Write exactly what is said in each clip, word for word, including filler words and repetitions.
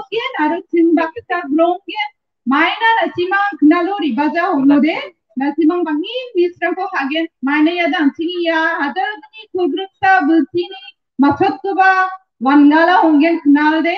Ken aro ching baksa grong ken maina na chimang knalo ribaja hongode na chimang bangin misrangko hagen maina yada ching ya hadal ni kugrukta bultini machot kuba wangala honggen knalde.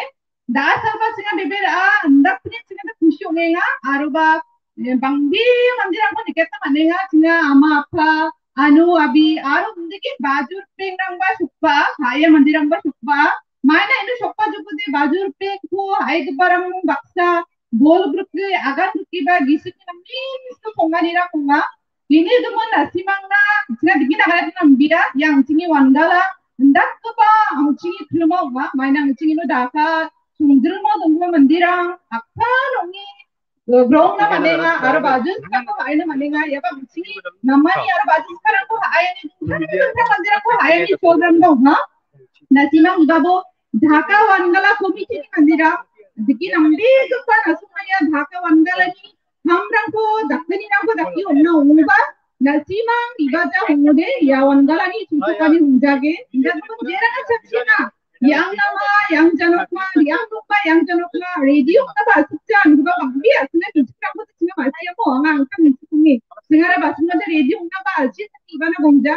Da salba singa bebera, ndak pini singa da kusi ongenga, aroba, eh, bangbi mandirangko niketna manenga, singa ama apa, anu abi, aro undiki bajur pengrangba sukba, haya mandirangba sukba, maina inu sokba jukudi bajur pengko, hai gebarang baksa, bol grup ke, agan grup ke ba, gisik na min, su konga nira konga, ini demun nasimangna, singa digi nagara nambira, yang singi wangala, ndak keba, ang singi krima wa, maina ang singi no daka, Sumdrimo dongma mandirang, akpan rongi, grong na manenga, aro baju sekarang ko haina manenga, ya ba misi, namani aro baju sekarang ko haina ni, kan kan mandirang ko haina ni program dong, ha? Na simang ibabo, Dhaka Wangala Committee ni mandirang, diki nambi jupa na sumaya Dhaka Wangala ni, hamrangko, dakni nangko daki onna ongba, na simang ibaja ongode, ya Wangala ni, susukani ongjage, inda ko jerang acha sina, Yang nama, yang janokma, yang nokma, yang janokma, radio nama asukjan, juga bangbi asukna tujuh kamu tujuh nama asuknya mo, ang angka minci kumi. Sengara basukna da radio nama aji, iba na gongja.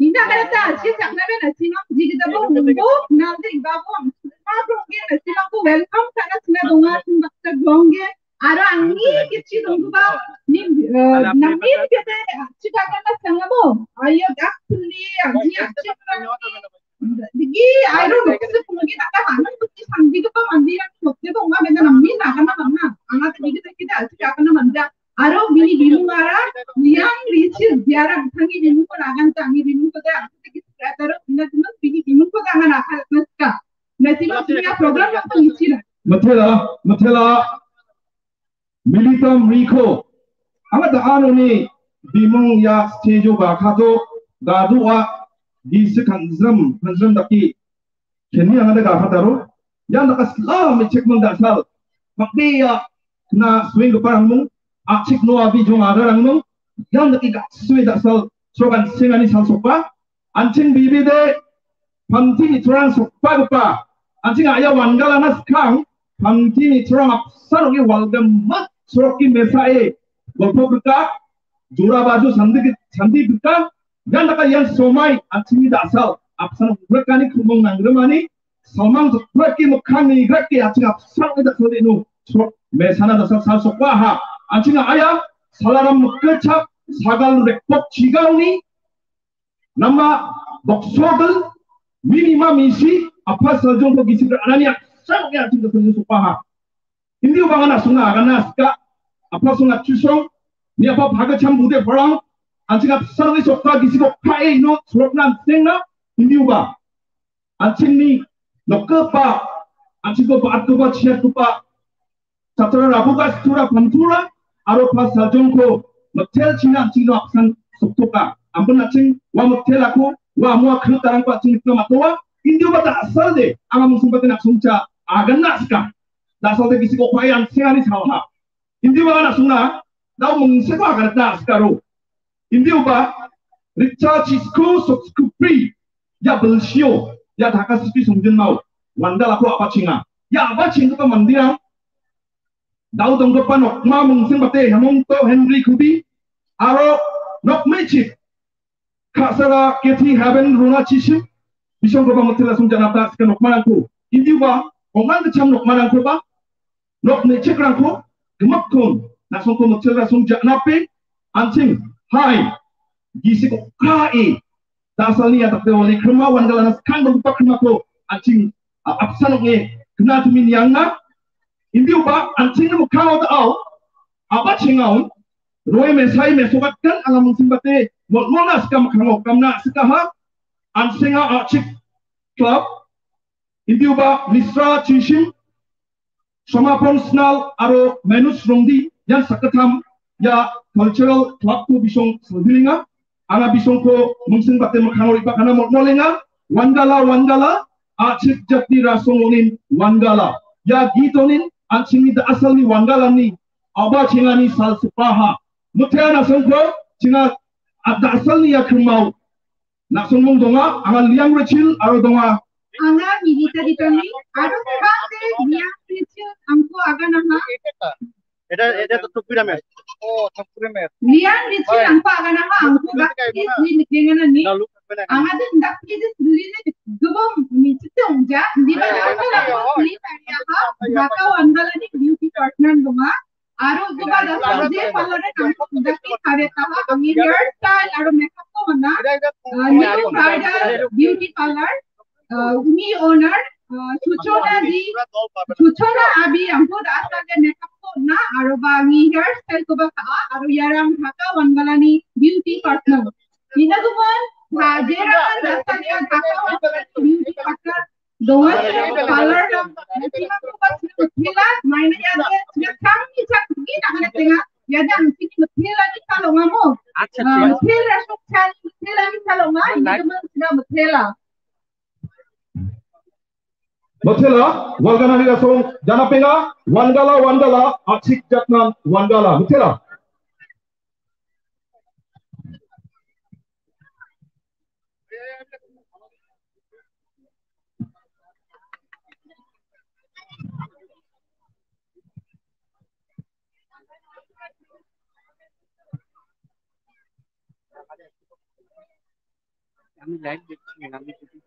Inda kaya ta aji, sakna be nasi mam, jigi da bo, bo, nal de iba bo, ang sukma bongge, nasi mam bo welcome, sana suna donga, sung baksa bongge. Aro angni kichi dongguba, ni, eh, nangni kete, aji kakana sangabo, ayo dak tuli, aji, aji, Digi, I don't know, se pungi taka hanu kuti samdi to pa mandi yang sokte to nga benda namni na kana mana. Anga te digi te kita achi kana manja. Aro bini bimung ara, yang richil biara tangi bimung ko lagan tangi bimung ko da, aku te kita taro, ina cuma bini bimung ko da nga nakal naska. Na cuma punya program yang pengichina. Matela, matela. Militam riko, anga da·anoni bimung ia stejo bakato gadoa gisik kanjrim, kanjrim dake keni anga da gakataro. Ian daka sla me·chikming da·sal, makbea na swenggipa rangmung, a·chik noa bijong ada rangmung, ian dake ga·sue da·sal, sogan sengani salsopa, An·ching bibide panti nitrang sokbagipa, an·ching a·ia wangalana skang panti nitrang apsan ong·e walgama sorokni mesae golpobrika, jorabaju sandi, sandi brika, ian daka ian somai an·chingni da·sal apsan ong·rikani ku·mong nanggrimani salmang jokbrake mikkang nigrake an·ching apsan ong·e da·sal de·no sorok mesana da·sal sal sokbaha. An·ching a·ia salaram mikilchak sagal rekbok chigaoni Nama boksogil minima misi apa saljongko gisik ra·anani apsan ong·e an·ching gipin sokbaha. Indi obang an·a song·a agana sika apa song·a chusong ni apa pagacham bude parang an·ching apsan ong·e sokba gisiko ka·e ino sorokna an·sengna indi oba an·chingni nokgipa an·chingko ba·atgipa chiatgipa Chatra rabuga stura pantura aro pas saljongko mitel china an·chingno apsan soktoka. Ambin an·ching ua mitel ako ua amo a·kil tarangko an·ching nikna man·toa. Indioba da·salde anga mungsingbatin a·songcha aganna sika. Da·salde gisik okbae an·sengani sawaha. Indioba anga na·songna dao mingseko aganatna sikaro. Indioba richa chisko sokskupri ia bilsio ia Dhaka City songjinmao wandalako a·bachenga. Ia a·bachenggipa manderang dao donggipa nokma mingsing bate Hemanta Henry Kubi aro nokmechik ka·sara Kathy Haben Rona Chisim bisonggipa mitela songjanata sika nokmarangko indiba ong·anggicham nokmarangkoba nok me·chikrangko gimikkon na·songko mitela songja·nape an·ching hai gisik okkae da·salni ia dakde wale krima wangalana skang donggipa krimako an·ching a-, apsan ong·e gnatumi nianga. Indioba an·chingni mikkango da·ao a·bachengaon roe mesai mesogatgan anga mingsing bate mol·molna sika mikkango kamna sikaha an·senga a·chik club indioba Misra Chisim Somapon Snal aro Manus Rongdi ian sakgittam ia cultural club-ko bisong silbilenga. Anga bisongko mingsing bate mikkango ripakana mol·molenga. Wangala, wangala, a·chik jatni rasongonin wangala. Ia gitonin an·chingni da·asalni wangalani a·bachengani sal sipaha. Mutea na·songko chinga a-, da·asalni ia krimao Na·songmung donga, anga Liang Rachel aro donga. Anga Milita Ditoni, aro skangde Liang Rachel এটা, এটা তো টুকরিরা মেস। ও, টুকরি mace. Lian Richie angko aganama angko bakis ni nikenganani. Angade indakpiji silini gubong michite ongja. Diba angko bakis ni tariaha. Dhaka Wangalani beauty partner donga. Aro uba dasa je parlour-e angko indakpi karetaha. Angni hair style aro makeup ko mana. New Bridal Beauty Parlour. Uh, uni owner, uh, Suchona ji, Suchona abi angko da·a sale makeup ko na, aro ba angni hair style ko ba ka·a, aro iarang Dhaka Wangalani beauty partner. Ina gumon, ha, jerang da·a sale Dhaka Wangalani beauty partner. Dongan parlour na, nanti aku pas mithela, maina ya de, ya kami cak ni nak nak tengah, ya de angko ni mithela ni kalau ngamo. Acha, acha. Mithela sok chan, mithela ni kalau ngamo, ini teman sudah mithela. Mithela, Wangalani rasong, janapenga, Wangala, Wangala, achik jatnan, Wangala, mithela. আমি লাইভ দেখছি, আমি যদি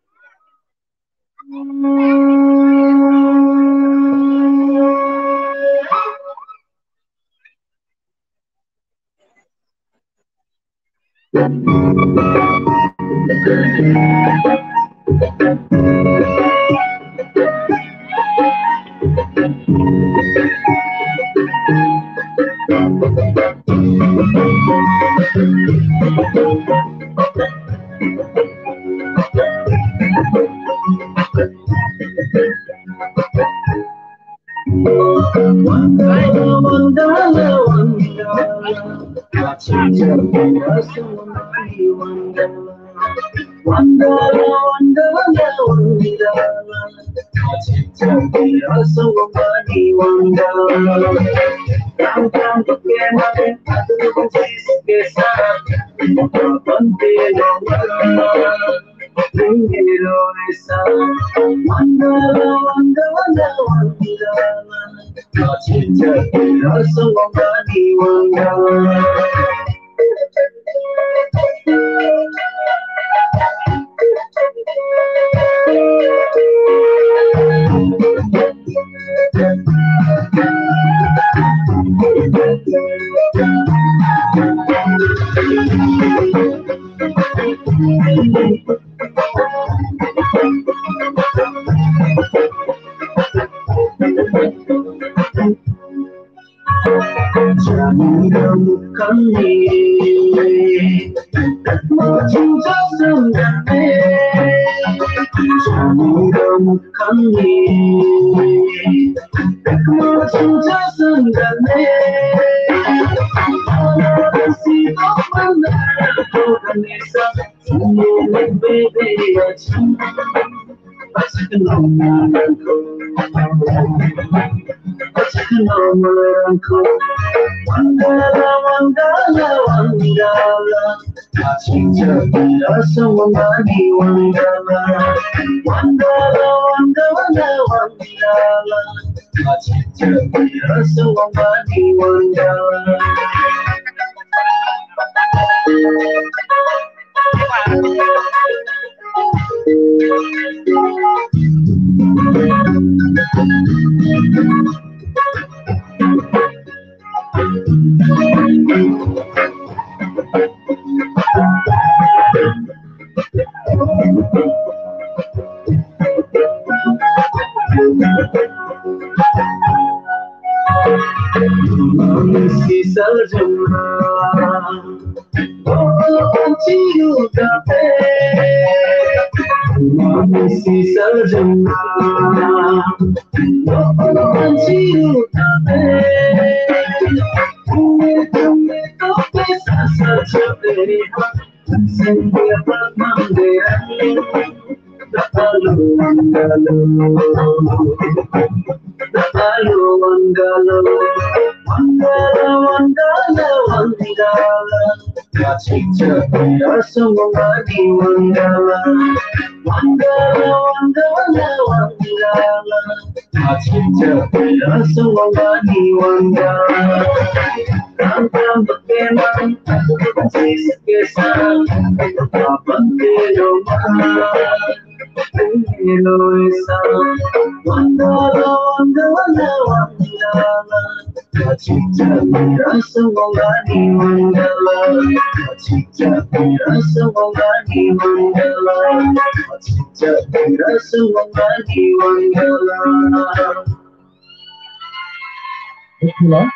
Mutela,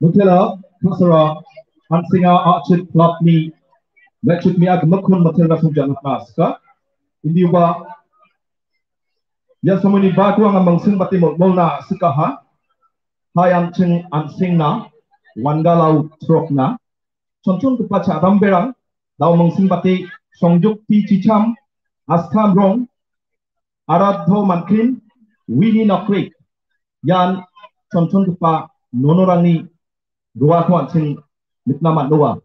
mutela, kasara, ansinga achit plapni, mechit mi agmakun mutela sujana paska, indiuba, ya samuni baku anga mangsing bati molmolna sikaha, hai anching ansingna, wangalau trokna, chonchongipa chadamberang, dao mangsing bati, songjukti chicham, astam rong, aradho mantrin, wini nokrik, ian chonchongipa nonorangni roako an·ching nikna man·oa.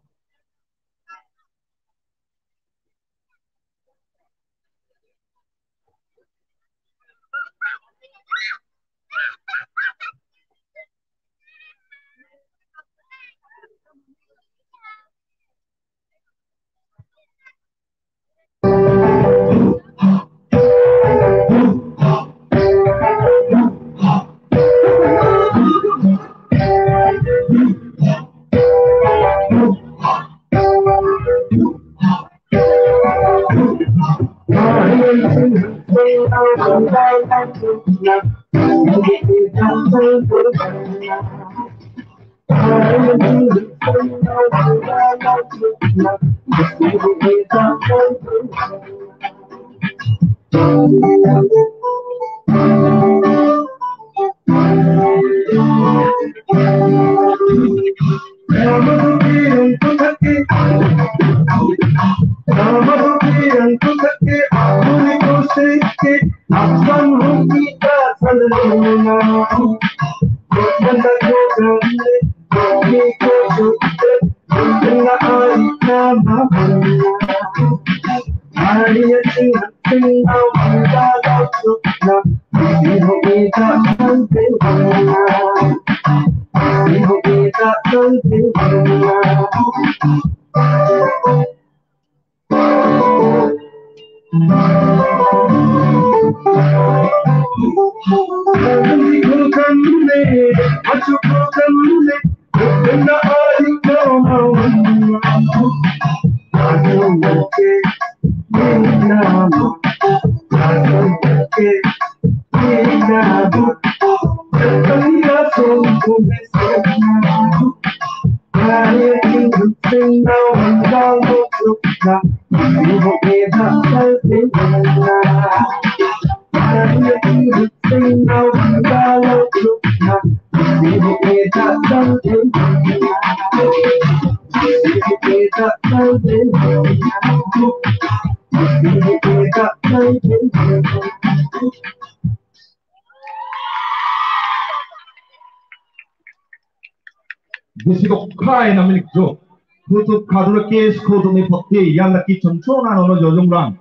Gisik okkai naminikjo. Kutuk kadulake sko dumi potte yang laki chonchona nono jojongrang.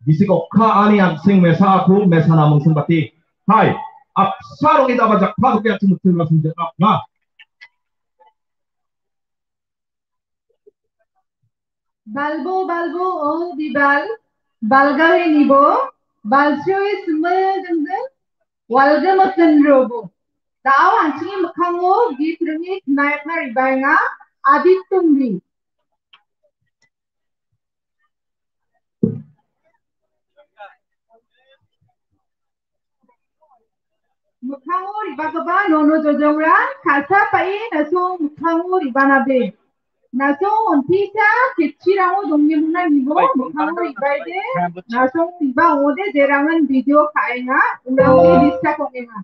Gisik okka ani an·seng mesa aku mesa namung sembati. Hai, apsa rongi daba jakpa duke achu mutil lasung jakna. Balbo, balbo, o bibal, balgawe nibo, balsroe sime dengdeng, walgeme kenrobo. Dao an·chingni mikkango git ringe knayakna ribaenga, adit tongri. Mikkango ribagipa nono jojongrang, ka·sa pa·e nasong mikkango ribanabe. Nasong ontisa ketchirango dongemona nibo mikkango ribaide, nasong riba ong·ode jerangan video ka·enga, unangoni disturb ong·enga.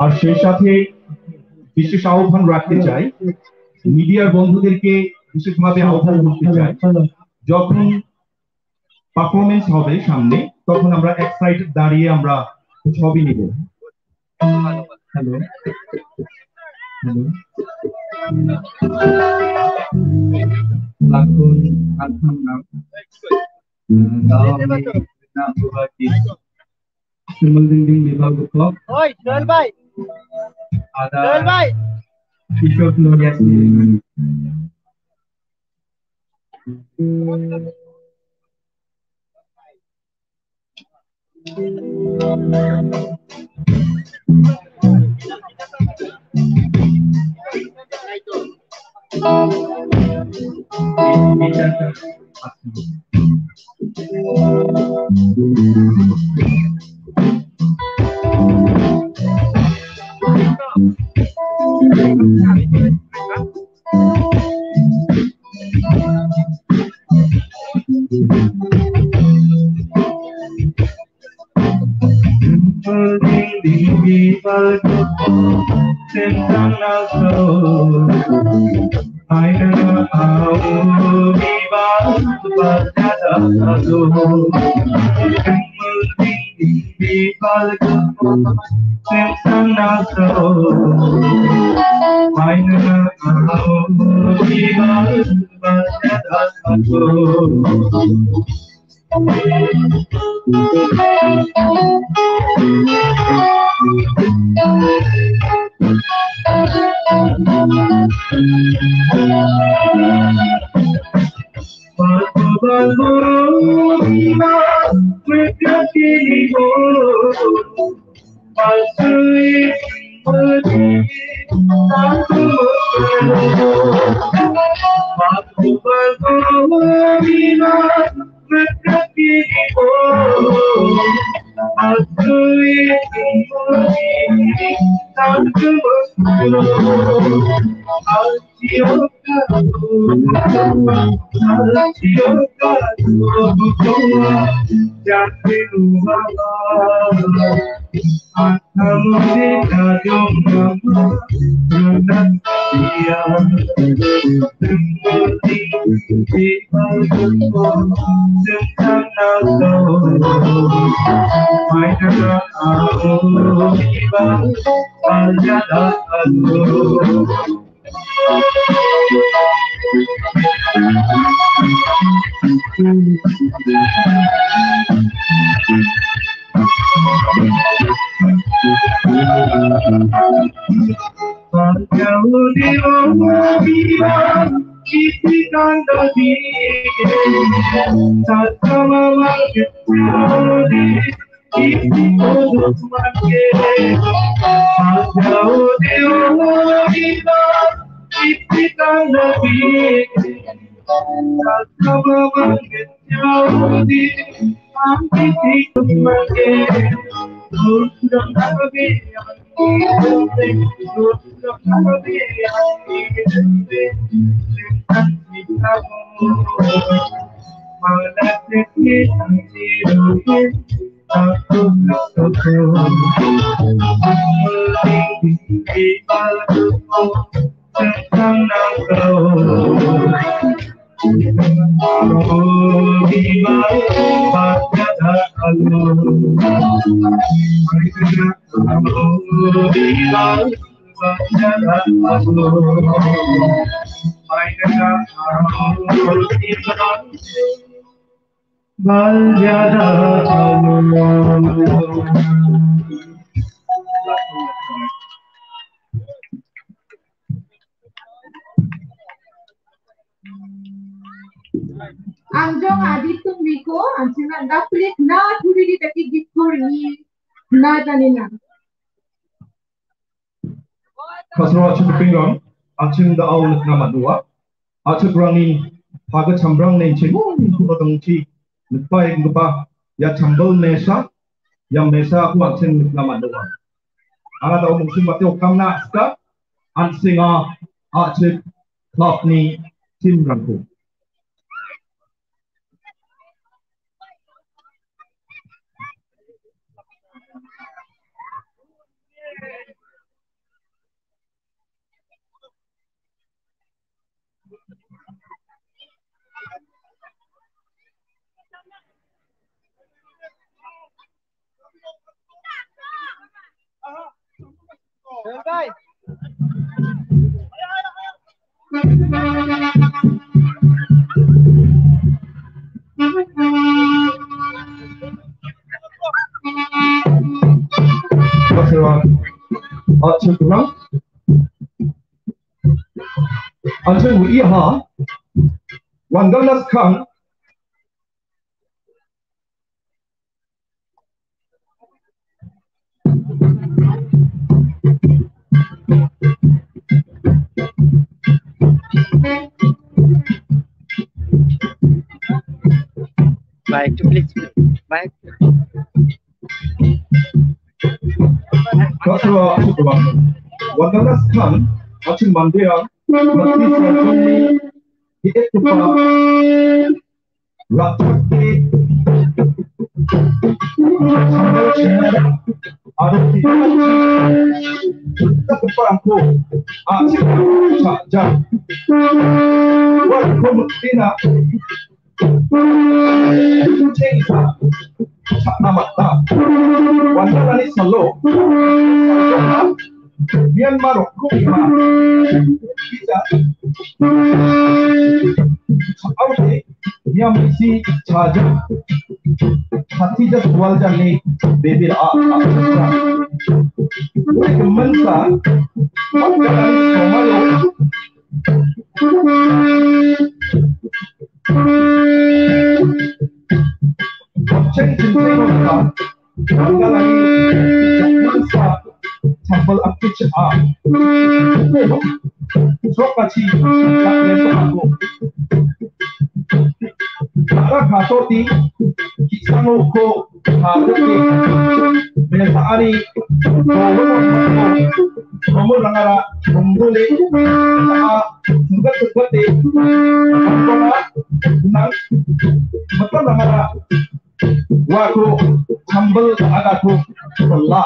আর সেই সাথে বিশেষ আহ্বান রাখতে চাই, মিডিয়ার বন্ধুদেরকে বিশেষভাবে আহ্বান করতে চাই, যখন পারফরমেন্স হবে সামনে, তখন আমরা এক সাইড দাঁড়িয়ে আমরা ছবি নিব। Hello, hello. Lakun Antham Nam. Tahu ni nak buat di Sumul Dingding di bawah kok. Oi, Joel Bhai. Ada Joel Bhai. Kishore Gloria sini. Anjong Aditung Riko, an·chingna daplik na turiri dake gitko ringi na janina. Kasro a·chik ripeng, an·ching da·ao nikna man·a. A·chikrangni pagitchamrangni chingoni ku·rangchi nikbaenggipa ia chambal mesa, ia mesako an·ching nikna man·a. Anga da·o mongsi mate okamna a·sika, an·senga a·chik klubni teamrangko. Achen uiha wangangna skang Baik, please. Baik. Kasra Sukulang. Wangangna skang, achen mandeang, mati sarjongni, di ektupa, Rakchakti, sambal chinara, aro kita keparangko, asik, sa, ja. Warko muktina, kucing sa, sa, namata. Wandarani salo, Myanmar rokko ima. Kita. Saudi, Myanmar si chaja. Hati jas wal jani bebir a, a, a. Uri kemen sa, wal jani somayo. Cheng cheng cheng sa. Manggalani jakmansa chambal akticha. Srokachi jakmansa ako. Bara katoti kisano ko katoti. Mesa ari komo rangara kombole. Sugat sugat de. Nang mata rangara Wako chambal agako pela.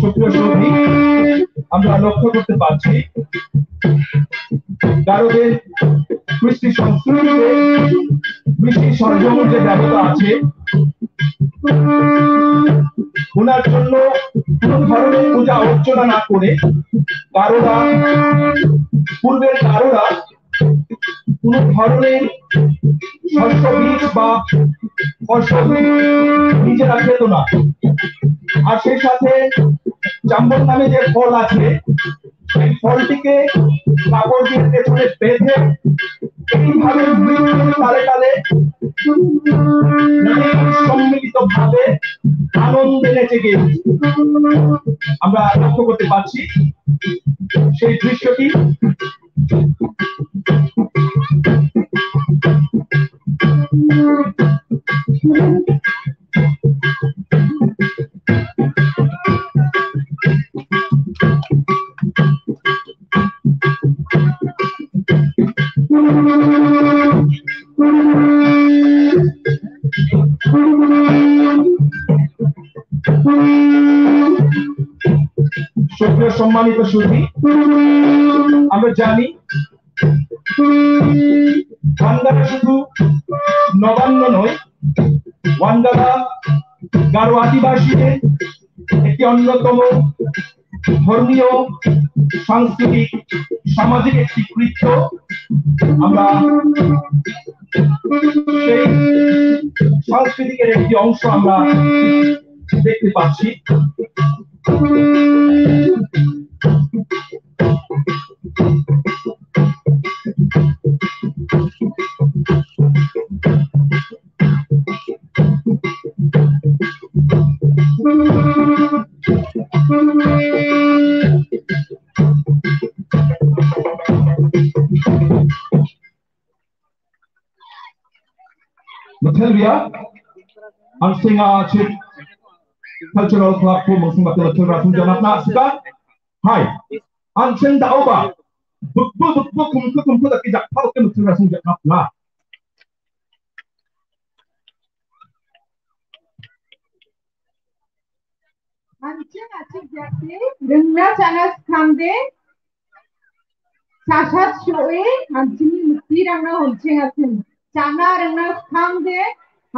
সুপ্রিয় সুধী, আমরা লক্ষ্য করতে পারছি গারোদের কৃষ্টি সংস্কৃতিতে কৃষ্টি সরঞ্জামের যে দেবতা আছে, ওনার জন্য কোনো ধরনের পূজা অর্চনা না করে গারোরা, পূর্বের গারোরা কোনো ধরনের শস্য বীজ বা ফসল নিজেরা খেত না। আর সেই সাথে চাম্বল নামে যে ফল আছে, সেই ফলটিকে কাপড় দিয়ে পেছনে বেঁধে এইভাবে মৃত্যুর তালে তালে সম্মিলিতভাবে আনন্দে নেচে গিয়েছে। আমরা লক্ষ্য করতে পারছি সেই দৃশ্যটি। সুপ্রিয় সম্মানিত সুধী, আমরা জানি ওয়ানগালা শুধু নবান্ন নয়, ওয়ানগালা গারো আদিবাসীদের একটি অন্যতম ধর্মীয়, সাংস্কৃতিক, সামাজিক একটি কৃত্য। আমরা সেই সাংস্কৃতিকের একটি অংশ আমরা দেখতে পাচ্ছি। Mitelbia, an sing a chip cultural club ko mangsung batal chura sung janatna sika. Hai, an sing da oba. Buk buk buk buk kum kum kum da kijak pal kum chura sung janatna. An sing a chip jate, ringna chana skangde. Sasat soe, an·chingni mitirangna honchengachim. Chana rengna skangde,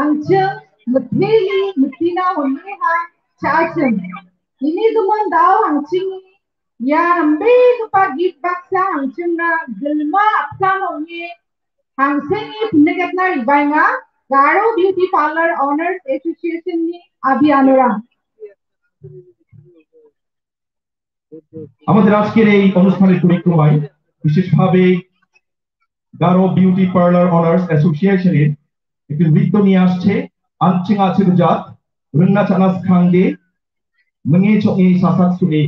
an·ching miteni, mitina honneha cha·achim. Ini gimin dao an·chingni ia nambegipa git baksa an·chingna gilma apsan ong·e, Hangsengni pinigitna ribaenga, Garo Beauty Parlour Owners Association-ni abianorang. আমাদের আজকের এই অনুষ্ঠানের পরিক্রমায় বিশেষভাবে Garo beauty parlour honours অ্যাসোসিয়েশনের একটি নৃত্য নিয়ে আসছে, আনচিং আচির জাত, রুংনা চানাস খাঙ্গে, মঙ্গে চঙে সাসাত সুয়ে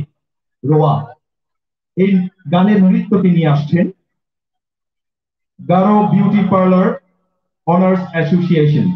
রোয়া। এই গানের নৃত্যটি নিয়ে আসছেন Garo beauty parlour honours association.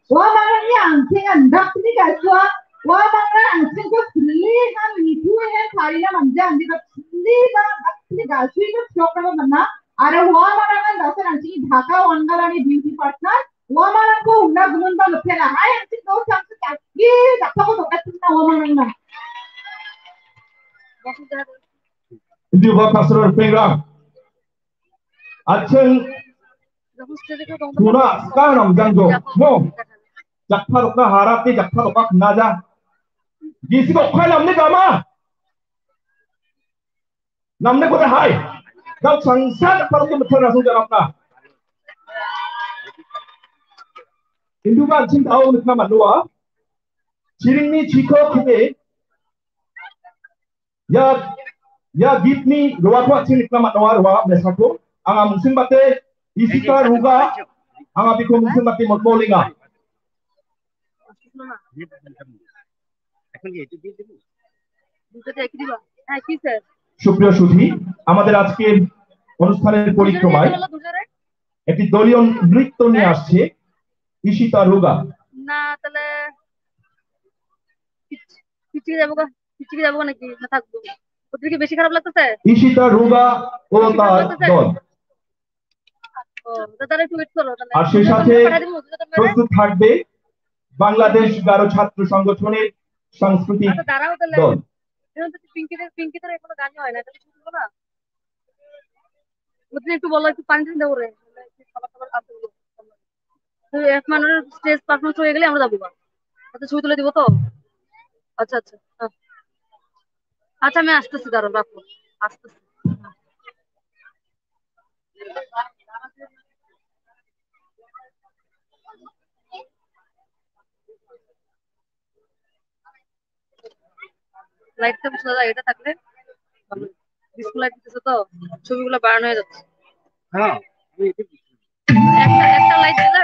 Uamangrangni an·chengan dakpini galchoa, uamangrang an·chengko silihan nitoe tarina manja, indiba siliba dakpini galchoenga chiokraba man·a. Aro uamangrangan da·sa an·chengni dhaka wangalani beauty partner, uamangrangko una gumunba lopena. Hai an·cheng dos samsi dakpini dakpako tokatna uamangrangna. Indiba kasra pengrang. An·cheng tuna ska namjangjo. Mo. Jakpa dokna harap ni jakpa dokna knaja. Gisi dokna namni gama. Namni kota hai. Dal changsa jakpa dokna betul langsung jawabna. Induba an·cheng dao nikna man·oa. Chiringni chiko kime. Ia, ia gitni roako an·cheng nikna man·oa, roa mesako. Anga mingsingbate Isita Ruga, anga biko mingsingbate motmolinga. সুপ্রিয় সুধী, আমাদের আজকের অনুষ্ঠানের পরিক্রমায় একটি দলীয় নৃত্য নিয়ে আসছে ইশিতা রুগা। না, তাহলে পিছ-, পিছিয়ে যাবো গা, পিছিয়ে যাবো নাকি? না, থাকবো। ওদের কি বেশি খারাপ লাগতেছে? ইশিতা রুগা ও বেশি খারাপ তার লাগতেছে? দল। ও, তো তাহলে একটু wait করো, তাহলে। আর সেই সাথে পাঠিয়ে দিবো, ওদের তো মেরে। প্রস্তুত থাকবে বাংলাদেশ গারো ছাত্র সংগঠনের সাংস্কৃতিক আচ্ছা, দাঁড়াও তাহলে। দল। এখন তো পিঙ্কিদের, পিঙ্কিদের এখনো গানই হয় না, তাহলে শুনবো না? ওদের একটু বলো, একটু পানি ঠান্ডা করে। খাবার টাবার আনতে বলো। তো এক মানুষের stage performance হয়ে গেলে আমরা যাবো গা। তাতে ছবি তুলে দিব তো? আচ্ছা, আচ্ছা। হ্যাঁ। আচ্ছা, আমি আসতেছি, দাঁড়াও, রাখো। আসতেছি। হ্যাঁ। লাইটটা বুঝা যায়, এটা থাকলে ভালো। ডিসকো লাইট দিতেছে তো, ছবিগুলো বার্ন হয়ে যাচ্ছে। হ্যাঁ, আমি এটা বুঝি। একটা, একটা লাইট দিলে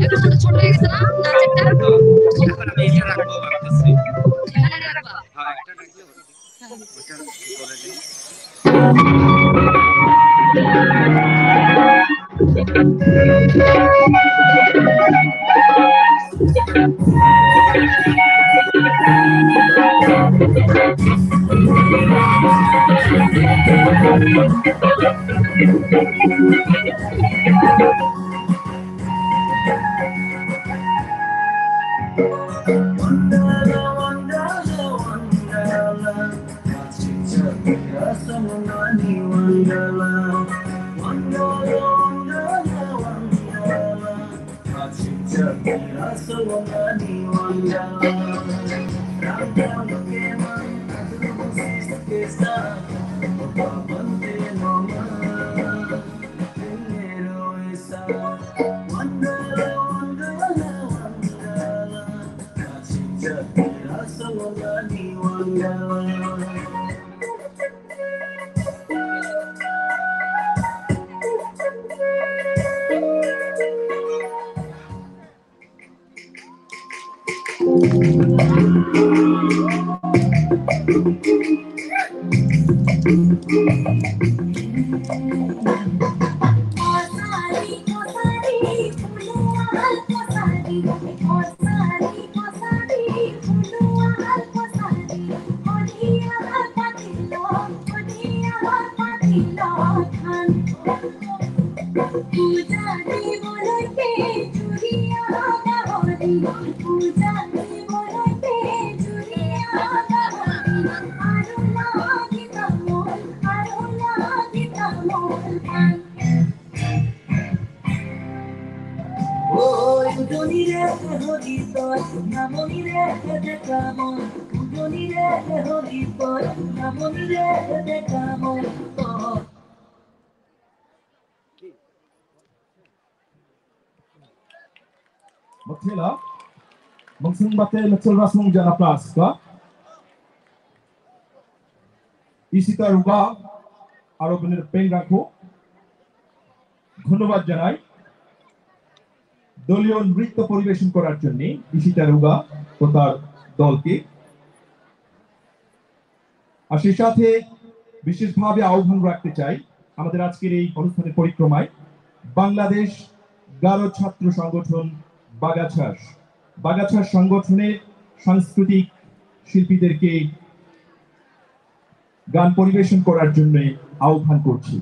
একটু ছোট, ছোট হয়ে গেছে না নাচেরটা? এখন আমি এটা রাখবো ভাবতেছি। এখানে রাখবা। হ্যাঁ, একটা রাখলে হবে। Mathela, mangsung bate mechel rasmung jana plas ka. Ishita Ruga, aro benir pengrangko. ধন্যবাদ জানাই দলীয় নৃত্য পরিবেশন করার জন্য ইশিতা রুগা ও তার দলকে। আর সেই সাথে বিশেষভাবে আহ্বান রাখতে চাই আমাদের আজকের এই অনুষ্ঠানের পরিক্রমায় বাংলাদেশ গারো ছাত্র সংগঠন বাগাছাস, বাগাছাস সংগঠনের সাংস্কৃতিক শিল্পীদেরকে গান পরিবেশন করার জন্য আহ্বান করছি।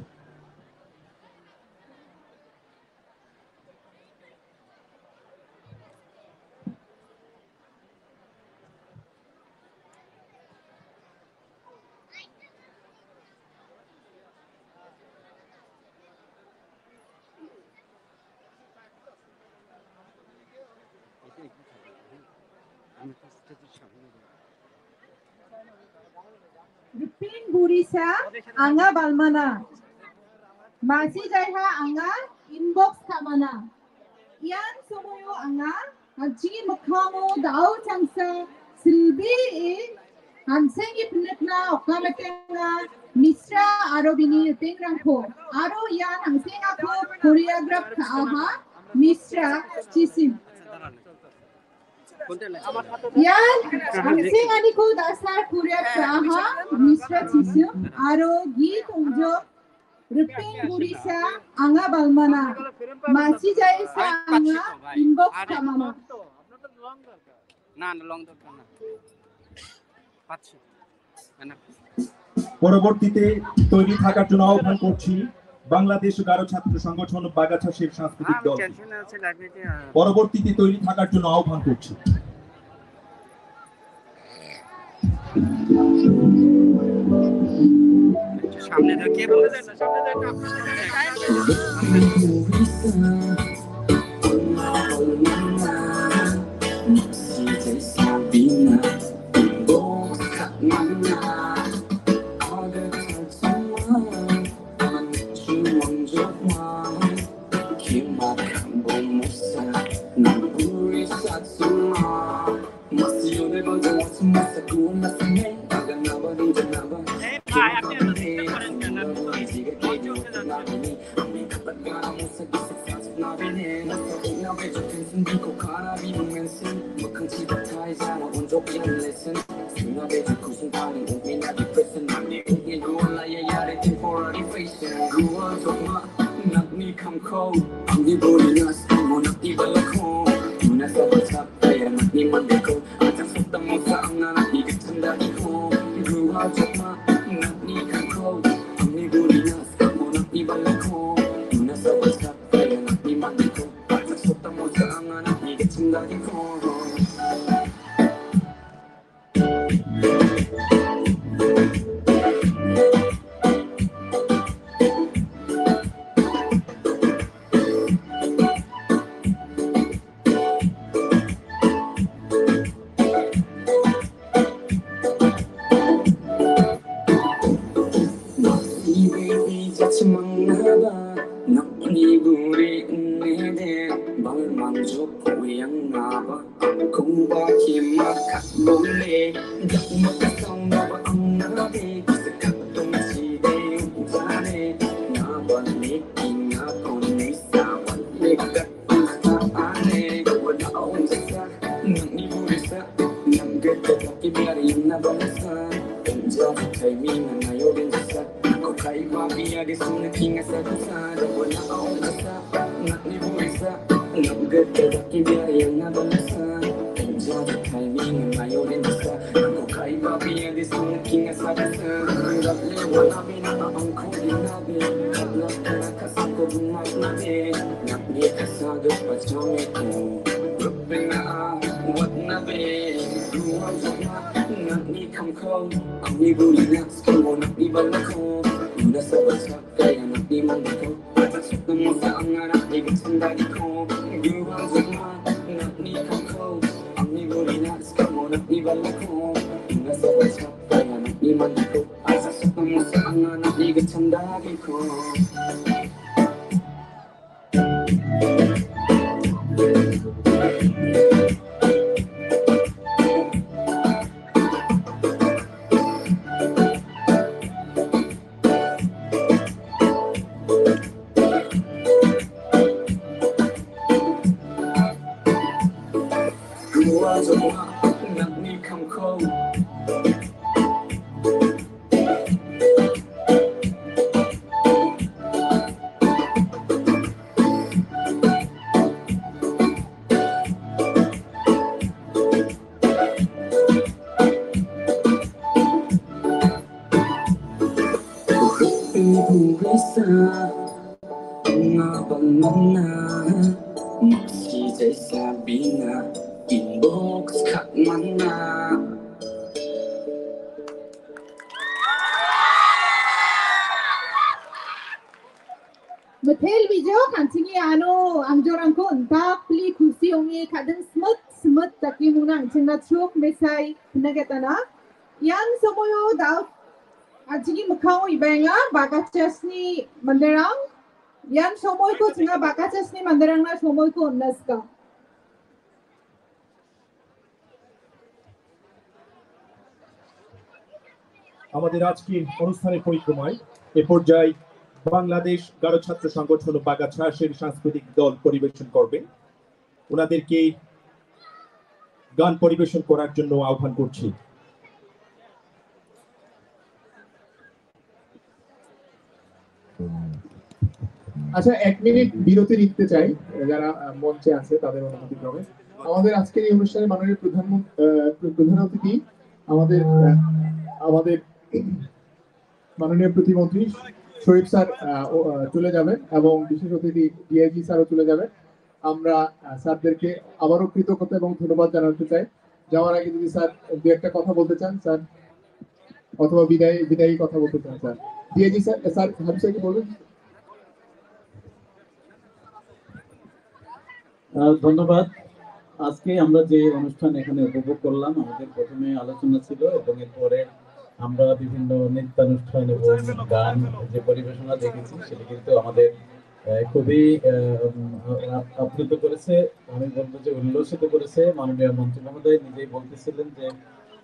Ripeng burisa anga balmana. Masi jaiha anga inbox ka·mana. Ian somoio anga an·chingni mikkamo da·o changsa silbee an·sengni pinitna okametenga Mishra aro bini ripengrangko. Aro ian an·sengako choreograph ka·aha Mishra Chisim. Ian an·senganiko da·sa choreograph ka·aha Mishra Chisim aro git ong·jok Ripeng burisa anga balmana. Masi jaisa anga inbox ka·mana. না, না, লং দরকার না। পাচ্ছি। না, না। পরবর্তীতে তৈরি থাকার জন্য আহ্বান করছি বাংলাদেশ গারো ছাত্র সংগঠন বাগাছাসের সাংস্কৃতিক দল। পরবর্তীতে তৈরি থাকার জন্য আহ্বান করছি। একটু সামনে যাও, কে বলবে? সামনে যাও, একটু আপনার সামনে যাও। Mangaba, nokni buri ine de, balman jok koyang naba, angkuba kima kat bole, dak makasong naba ang nade, sekat tong si de, jane, naba ni kinga koni sawan, lekat usa ane, wala aung sa, nokni buri sa, nang geta dak ki biar yang naba sa, enja kai mi nang ayo den sa, ko kai ba biar de sung kinga sa sa, wala aung sa. Nokni buri sa, nang geta dak ki biar yang naba sa, enja kai mi nang ayo den sa, ko kai ba biar de sung kinga sa sa, dak le wala mi na ang ko din na be, dak la ka sa ko dun ma na be, nokni ka sa ge pa cha me ko, rup na a, wat na be, ruang jok ma, nokni kam ko, angni buri na, sko nokni bal ko, na sa ba sa, kaya nokni man ko. Inbox kat mana. Mithil bijok, an·chingni iano angjorrangko indakpile kusi ong·e kading smit smit dake mona an·chingna chrok mesai pina getana. Ian somoio da an·chingni mikkango ibaenga bakachasni manderang. Ian somoiko chinga bakachasni manderangna somoiko on·na sika. আমাদের আজকের অনুষ্ঠানের পরিক্রমায় এ পর্যায়ে বাংলাদেশ গারো ছাত্র সংগঠন ও বাগাছাসের সাংস্কৃতিক দল পরিবেশন করবেন। ওনাদেরকে গান পরিবেশন করার জন্য আহ্বান করছি। আচ্ছা, এক মিনিট বিরতি নিতে চাই, যারা, আহ, মঞ্চে আছে তাদের অনুমতি ক্রমে। আমাদের আজকের এই অনুষ্ঠানে মাননীয় প্রধানমন্ত্রী, আহ, প্র-, প্রধান অতিথি আমাদের, আহ, আমাদের মাননীয় প্রতিমন্ত্রী শরীফ স্যার, আহ, ও, আহ, চলে যাবেন এবং বিশেষ অতিথি ডিআইজি স্যারও চলে যাবেন। আমরা, আহ, স্যারদেরকে আবারও কৃতজ্ঞতা এবং ধন্যবাদ জানাতে চাই। যাওয়ার আগে যদি স্যার দু একটা কথা বলতে চান, স্যার, অথবা বিদায়, বিদায়ী কথা বলতে চান, sir. DIG sir, sir, Habib sir কি বলবেন? আহ, ধন্যবাদ। আজকে আমরা যে অনুষ্ঠান এখানে উপভোগ করলাম, আমাদের প্রথমে আলোচনা ছিল এবং এরপরে আমরা বিভিন্ন নৃত্যানুষ্ঠান এবং গান যে পরিবেশনা দেখেছি, সেটি কিন্তু আমাদের, আহ, খুবই, আহ, উম, আপ-, আপ্লুত করেছে। আমি বলবো যে উল্লসিত করেছে। মাননীয় মন্ত্রী মহোদয় নিজেই বলতেছিলেন যে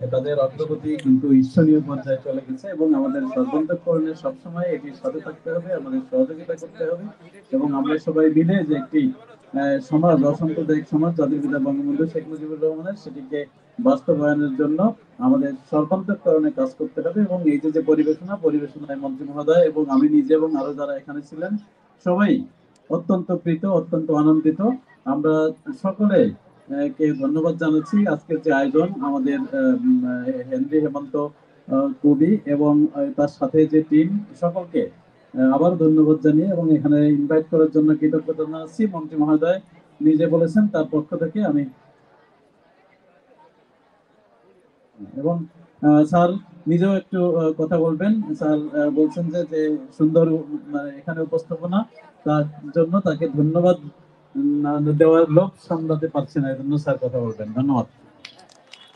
তাদের অগ্রগতি কিন্তু ঈর্ষণীয় পর্যায়ে চলে গেছে এবং আমাদের সর্বান্তঃকরণে সবসময় এটির সাথে থাকতে হবে, আমাদের সহযোগিতা করতে হবে এবং আমরা সবাই মিলে যে একটি, আহ, সমাজ, অসাম্প্রদায়িক সমাজ, জাতির পিতা বঙ্গবন্ধু শেখ মুজিবুর রহমানের, সেটিকে বাস্তবায়নের জন্য আমাদের সর্বান্তঃকরণে কাজ করতে হবে। এবং এই যে, যে পরিবেশনা, পরিবেশনায় মন্ত্রী মহোদয় এবং আমি নিজে এবং আরো যারা এখানে ছিলেন, সবাই অত্যন্ত প্রীত, অত্যন্ত আনন্দিত। আমরা সকলে, আহ, কে ধন্যবাদ জানাচ্ছি। আজকের যে আয়োজন, আমাদের, আহ, উম, আহ, হেনরি হেমন্ত, আহ, কবি এবং, আহ, তার সাথে যে টিম, সকলকে, আহ, আবারও ধন্যবাদ জানিয়ে এবং এখানে ইনভাইট করার জন্য কৃতজ্ঞতা জানাচ্ছি। মন্ত্রী মহোদয় নিজে বলেছেন, তার পক্ষ থেকে আমি এবং, আহ, স্যার নিজেও একটু, আহ, কথা বলবেন। স্যার, আহ, বলছেন যে, যে সুন্দর, মানে, এখানে উপস্থাপনা, তার জন্য তাকে ধন্যবাদ না দেওয়ার লোভ সামলাতে পারছি না, এজন্য স্যার কথা বলবেন। ধন্যবাদ।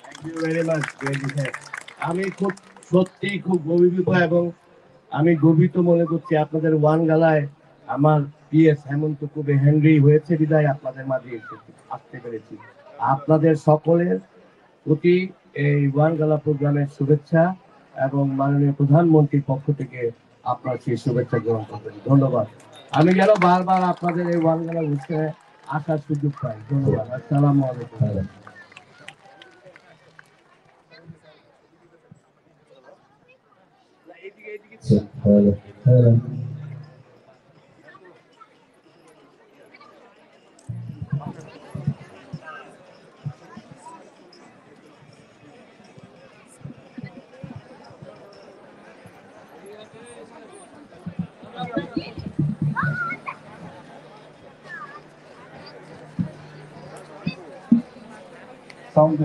Thank you very much, DIG sir. আমি খুব, সত্যিই খুব গর্বিত এবং আমি গর্বিত মনে করছি আপনাদের ওয়ান গালায় আমার পিএস হেমন্ত কুবে হেনরি হয়েছে বিধায় আপনাদের মাঝে এসে আসতে পেরেছি। আপনাদের সকলের প্রতি এই ওয়ান গালা প্রোগ্রামের শুভেচ্ছা এবং মাননীয় প্রধানমন্ত্রীর পক্ষ থেকে আপনার সেই শুভেচ্ছা গ্রহণ করবেন। ধন্যবাদ। আমি যেন বারবার আপনাদের এই ওয়ান গালা অনুষ্ঠানে আসার সুযোগ পাই। ধন্যবাদ। আসসালামু আলাইকুম। Sound.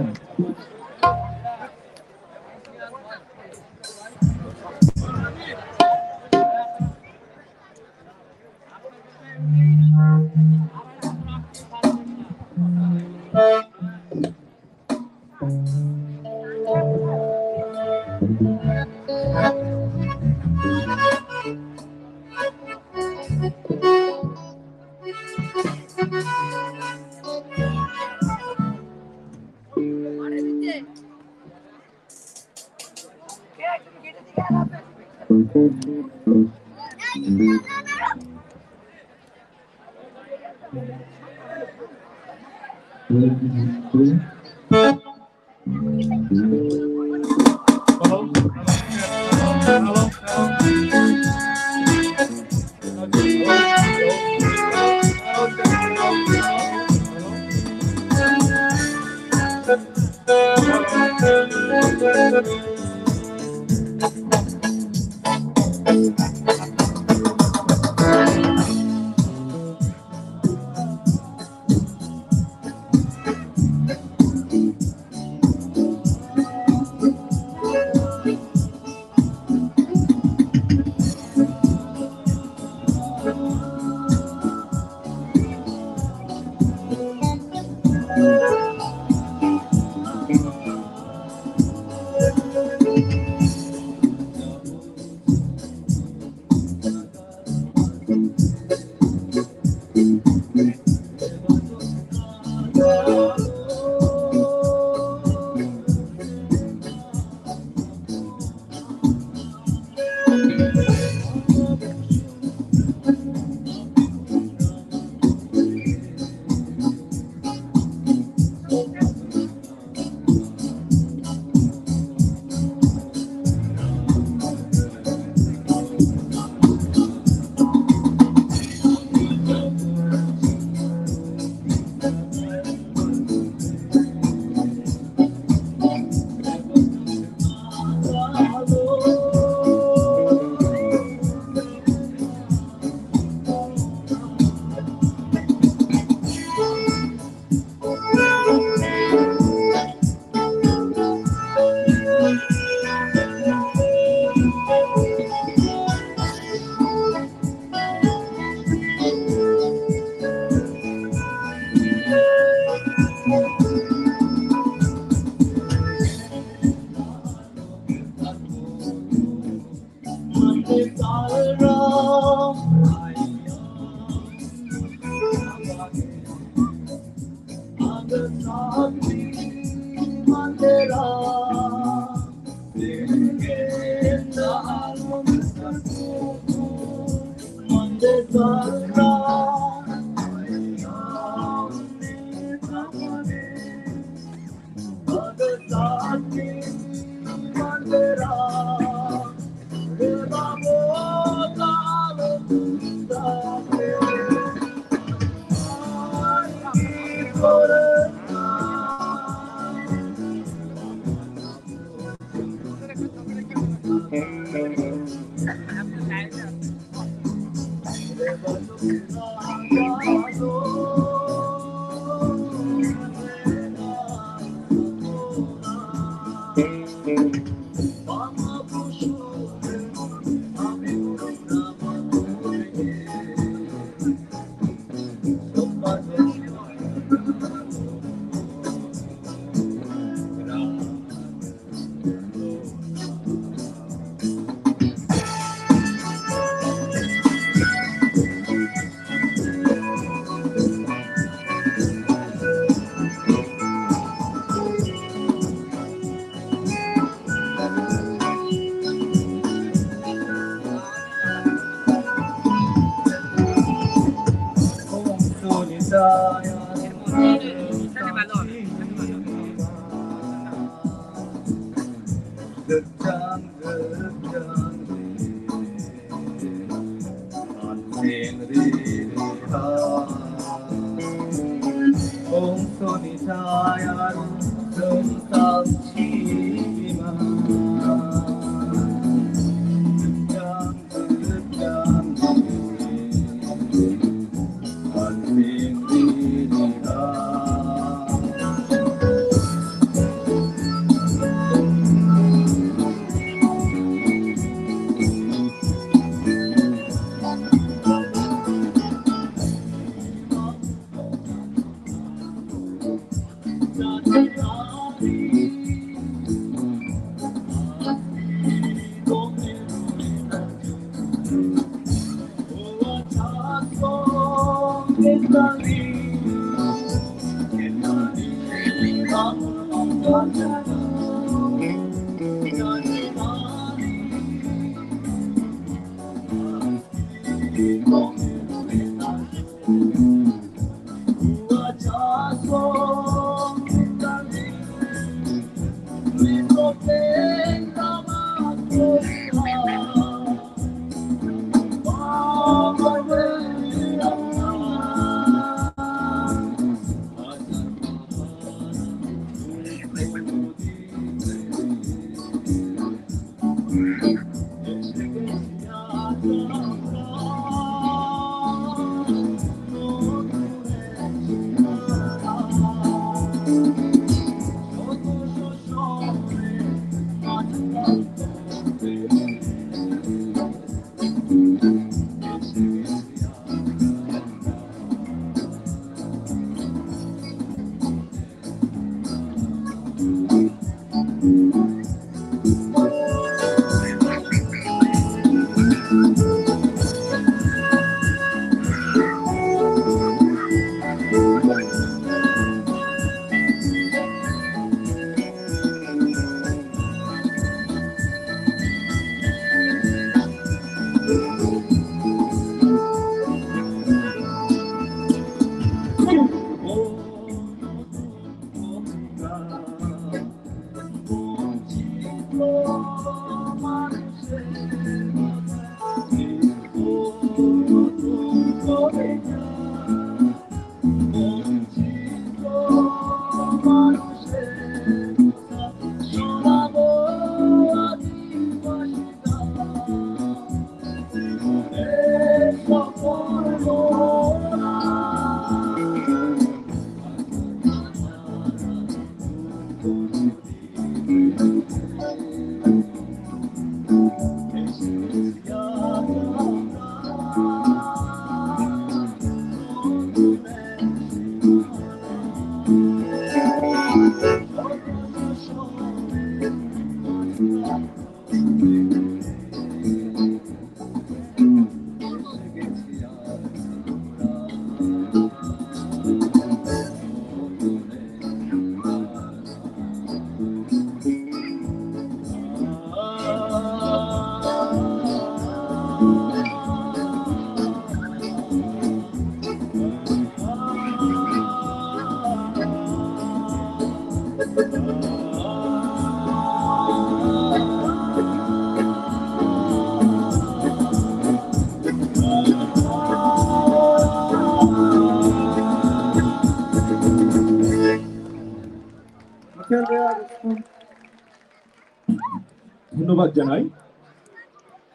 ধন্যবাদ জানাই।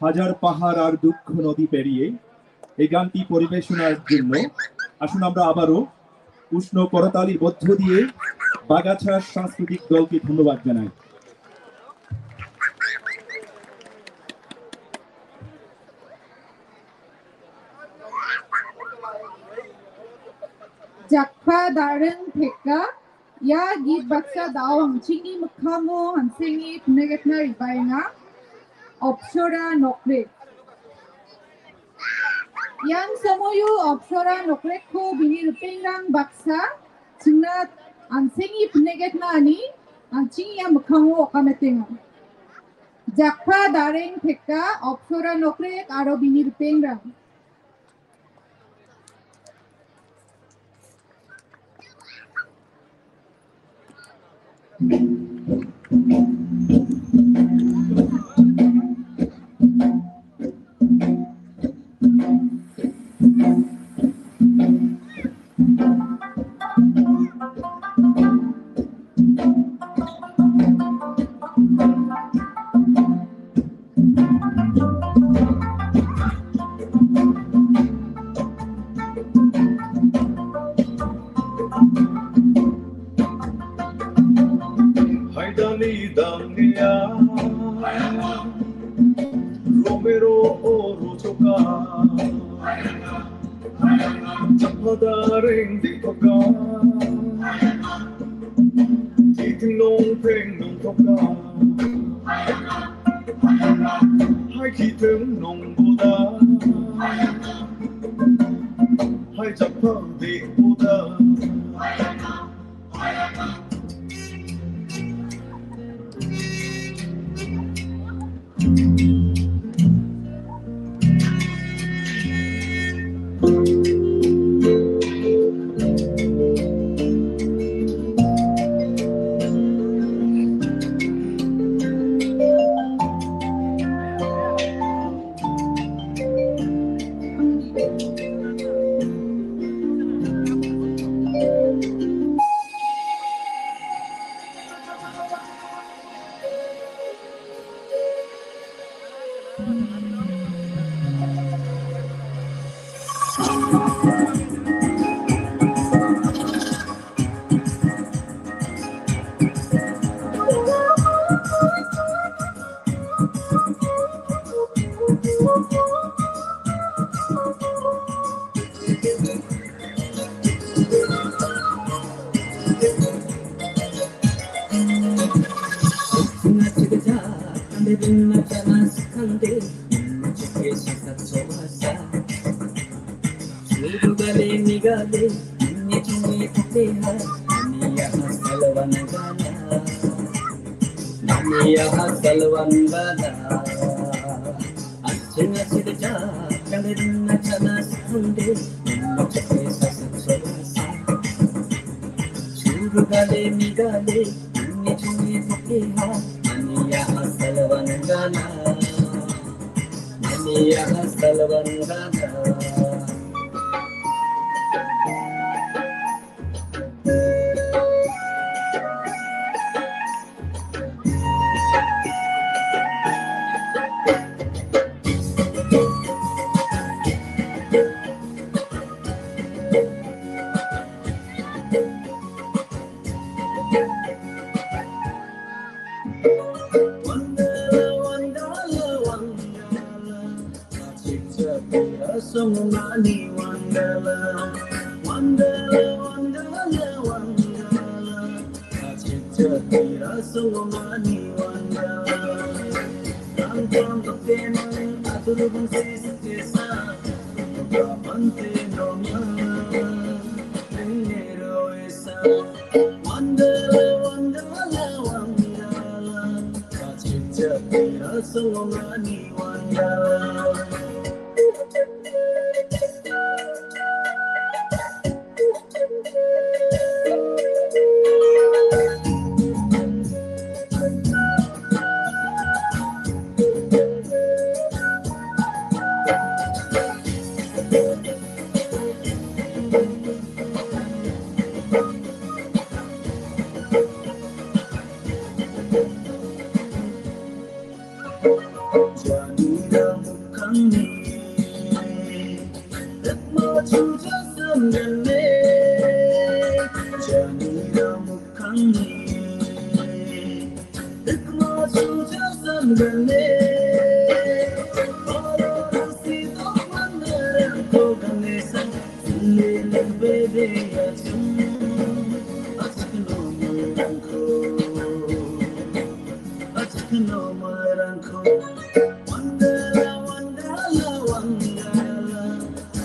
হাজার পাহাড় আর দুঃখ নদী পেরিয়ে এই গানটি পরিবেশনার জন্য আসুন আমরা আবারও উষ্ণ করতালির মধ্য দিয়ে বাগাছড়া সাংস্কৃতিক দলকে ধন্যবাদ জানাই। Jakpha Dareng Theka, ia git baksa da·o an·chingni mikkango an·senge pinegitna re·baenga. Opsora Nokhrek. Ian somoio Opsora Nokhrekko bini ripengrang baksa chingna an·senge pinegitna ani an·ching ia mikkango okametenga. Jakpha Dareng Theka, Opsora Nokhrek aro bini ripengrang. Haidani dangia Romero oro choka Chapada ring di toka Titing nong peng nong toka Hai kitung nong boda Hai chapa di boda Churugale migale, chungi chungi tokeha, mania asal wangana, mania asal wangana. Songmani wangala, wangala, wangala, wangala. Achikchatira songmani wangala. Tangtang kapena, atur bangsi sesa. Kapante noma, rinero esa. Wangala, wangala, wangala. Achikchatira songmani wangala. Janira mukkangni rikma chuja samgane. Janira mukkangni rikma chuja samgane. Aro rasi dok mandarangko ganesa. Leleng bebe achung, achung nomor rangko, achung nomor rangko. Wangala, wangala, wangala.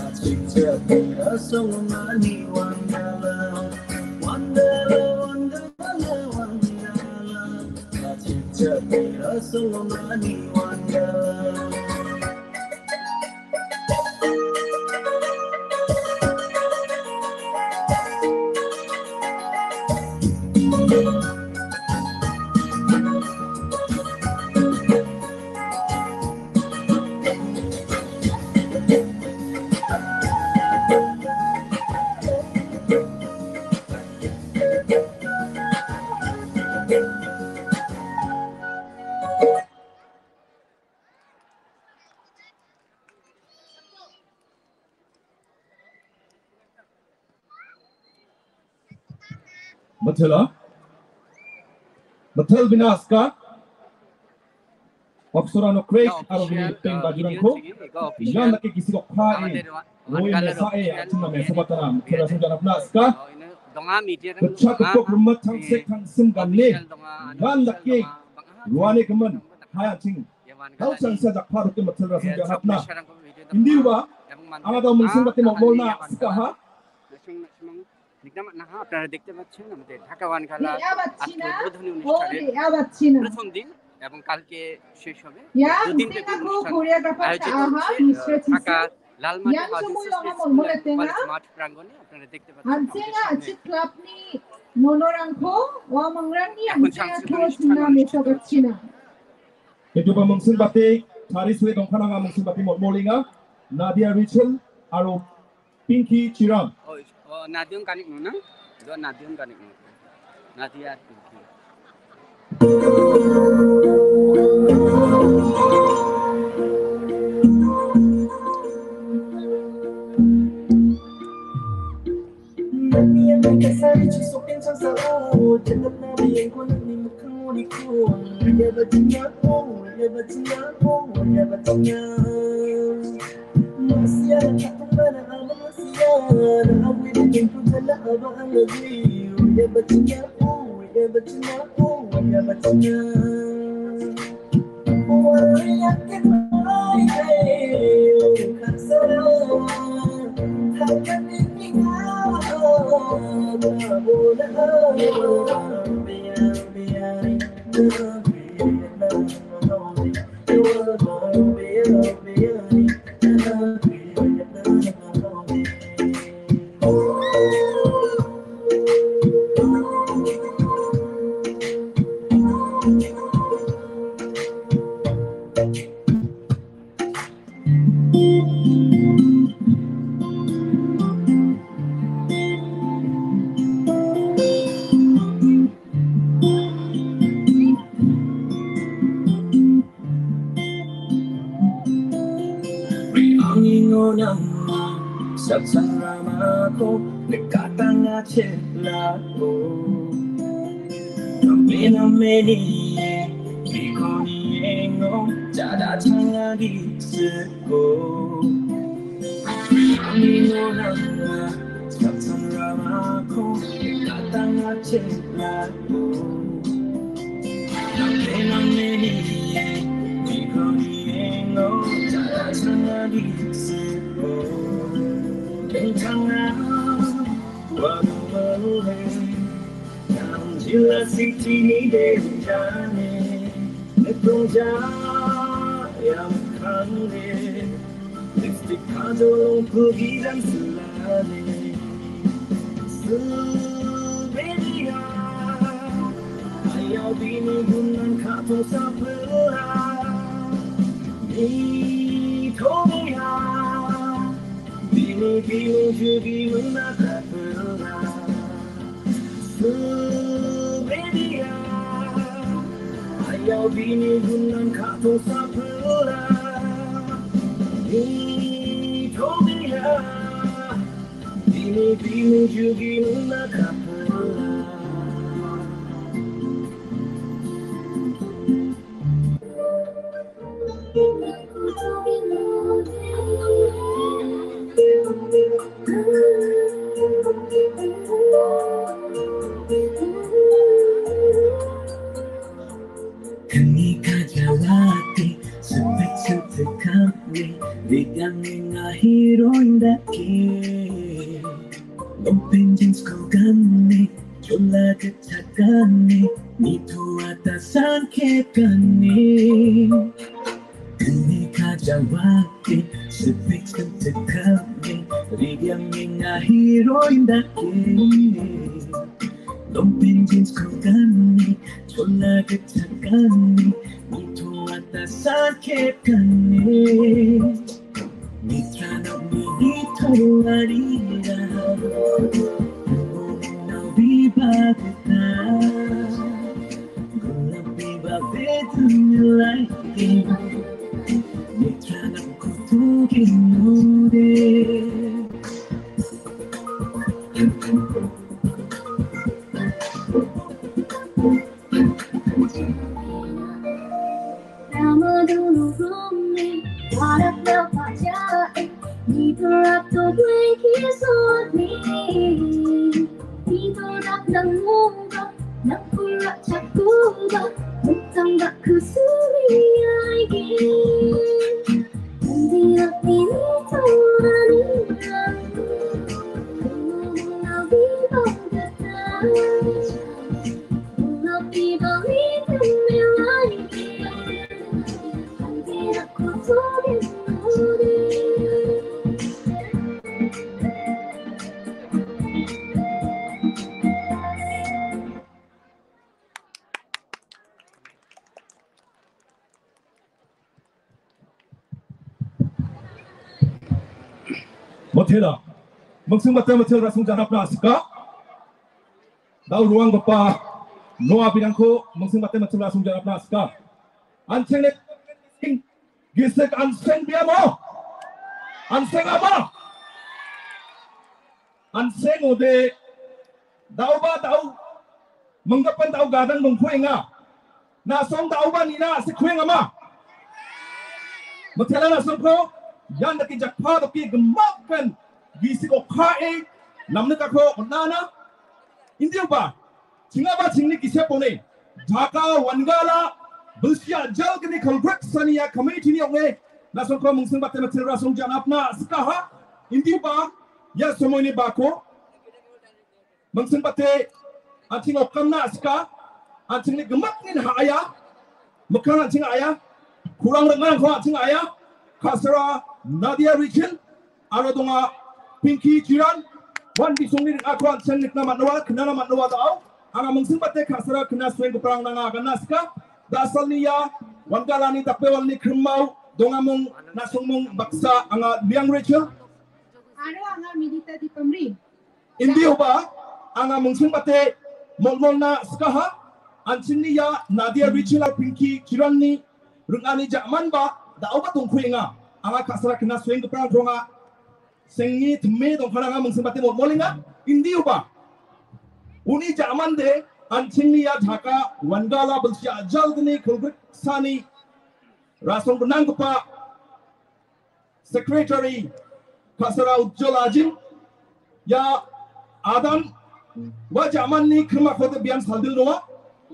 Achikchatira songmani wangala. Wangala, wangala, wangala. Achikchatira songmani wangala. Mitela. Mitel bina aska. Oxora no crack aro bini peng bajurangko. Ian lake gisik okra e. Roi mesa e, atin na mesa batana. Mitela sung jana bina aska. Kecak kepok remet tangsek tangsim gane. Ian lake ruane gemen. Hai ating. Hau changsa jakpa roke mitela sung jana bina. Indiwa. Angada mungsung bate mokmolna aska ha. Nikna man·aha, আপনারা দেখতে পাচ্ছেন আমাদের ঢাকা ওয়ান গালা আজকে উদ্বোধনী অনুষ্ঠানের প্রথম দিন এবং কালকে শেষ হবে। দুদিন ব্যাপী অনুষ্ঠান আয়োজিত হচ্ছে, আহ, Dhaka Lalmati housing association school and college মাঠ প্রাঙ্গণে। আপনারা দেখতে পাচ্ছেন আমাদের সামনে এখন সাংস্কৃতিক অনুষ্ঠান অনুষ্ঠিত হচ্ছে। Ketupa mungsung bate, tari sue dongkananga mungsung bate mokmolinga, Nadia Rachel, aro Pinky Chiram. Oh, is-, oh, Nadion kanik nuna? Do Nadion kanik nuna? Nadia Pinky. Ri·angni ngonang, samsang ramako nikatanga chelao. Name nameni, bikoni engo, jada changa gisiko. Ri·angni ngonang, samsang ramako nikatanga chelao. Lipstick kajol pugidang selane. Subedia, ayau bini gunang katong sapela. Mitoya, bini bini jugi mena kapela. Subedia, ayau bini gunang katong sapela. Mitoya, bini bini jugi mena kapela. Kani kajawati, setek-setek kami, rigang-ringa heroin dake. Longpeng jeans ko gane, chola gitchak gane, nitoata sangkep gane. Kani kajawati, setek-setek kami, rigang-ringa heroin dake. Longpeng jeans ko gane, chola gitchak gane, nitoata sangkep gane. Mitra no minito arira, no biba beta, guna biba beta milai. Mitra no kutu ginure. Rakna paja, ni tu rak tu dui ki sot ni. Ni tu rak nang mung rak, nang ku rak chak ku rak, mung tang rak ku suri ai ki. Ni tu rak ni ni tu rak ni rak. Ni tu rak ni rak. Motela, mingsing bate motel rasong janapna asika. Dau ruang bapa, noa bidangko mingsing bate motel rasong janapna asika. Ancheng nek, gisik anseng biamo. Anseng ama. Anseng ode, dauba dau, menggapan dau gadang dongkuenga. Nasong dauba nina asikueng ama. Motela nasongko, yan daki jakpa doki gemakan, gisik okae, namnikako onana. Indiuba, chingaba chingni gisepone, Dhaka Wangala, bilsia jalgni kolgrik sania committee ni onge, nasongko mingsing bate motel rasong janapna sikaha, indiuba, ya somoini bako, mingsing bate, anching okamna sika, anchingni gemaknin ha-aya, mekang anching aya, kurang rengan ko anching aya, kasara Nadia Richel, aro donga Pinky Chiran, wan bisongni ring-ako an·ching nikna man·noa, knana man·noa da·ao. Anga mingsing bate ka·sara kna suenggiparang nanga aganna sika. Da·salni ia Wangalani dakbewalni krimao dongamung, na·songmung baksa anga Liang Rachel. Aro anga Milita Dipamri. Indioba anga mingsing bate molmolna sikaha. An·chingni ia Nadia Rachel aro Pinky Chiranni ring·ani ja·manba da·oba dongkuenga. Anga ka·sara kna suenggiparangko anga sengni time dongkananga mingsing bate molmolenga. Indioba uni ja·mande an·chingni ia Dhaka Wangala bilsi ajalgni kolgriksani rasong gnanggipa Secretary Kasara Ujjol Ajin, ia Adam ua ja·manni krimakote bian saldil donga.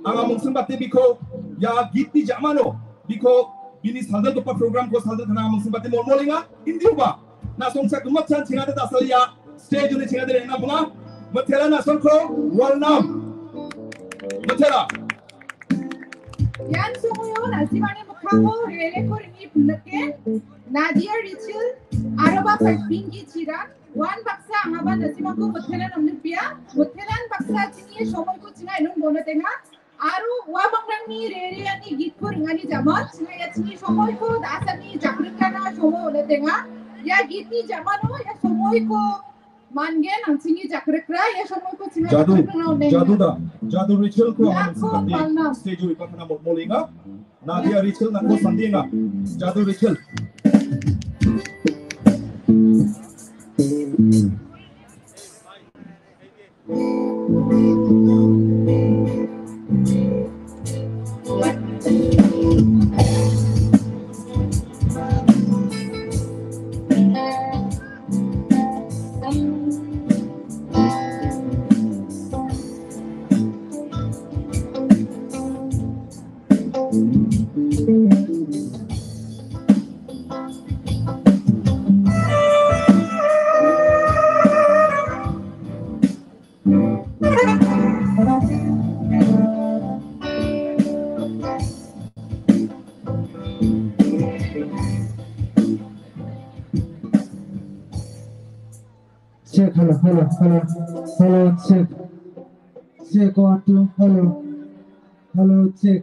Anga mingsing bate biko ia gitni ja·mano biko bini saldilgipa programko saldil kana mingsing bate molmolenga. Indioba na·songsa gimikchan chingade da·salia stage-oni chingade rengna bonga. Mitela na·songko walnam. Mitela. Ian somoio na·simangni mikkango re·reko ringe pindike. Nadia Richel, aroba Pinky Chiran, wan baksa angaba na·simangko mitelan omnipia, mitelan baksa chini somoiko chinga inong bonatenga. Aro ua mangrangni re·reani gitko ring·ani ja·man, chinga ia chini somoiko da·sani jakrikrana somo onatenga. Ia gitni ja·mano ia somoiko Mangen an·chingni jakrikra ia somoiko chinga Jadu, jakrikra onenga. Jadu da, Jadu Rachel ko ia anga ko mingsing bate palna. Stage-o rikatna molmolenga. Nadia Rachel nangko sandenga. Jadu Rachel. Check, hello, hello, hello, hello, check. Check, one, two, hello, hello, check.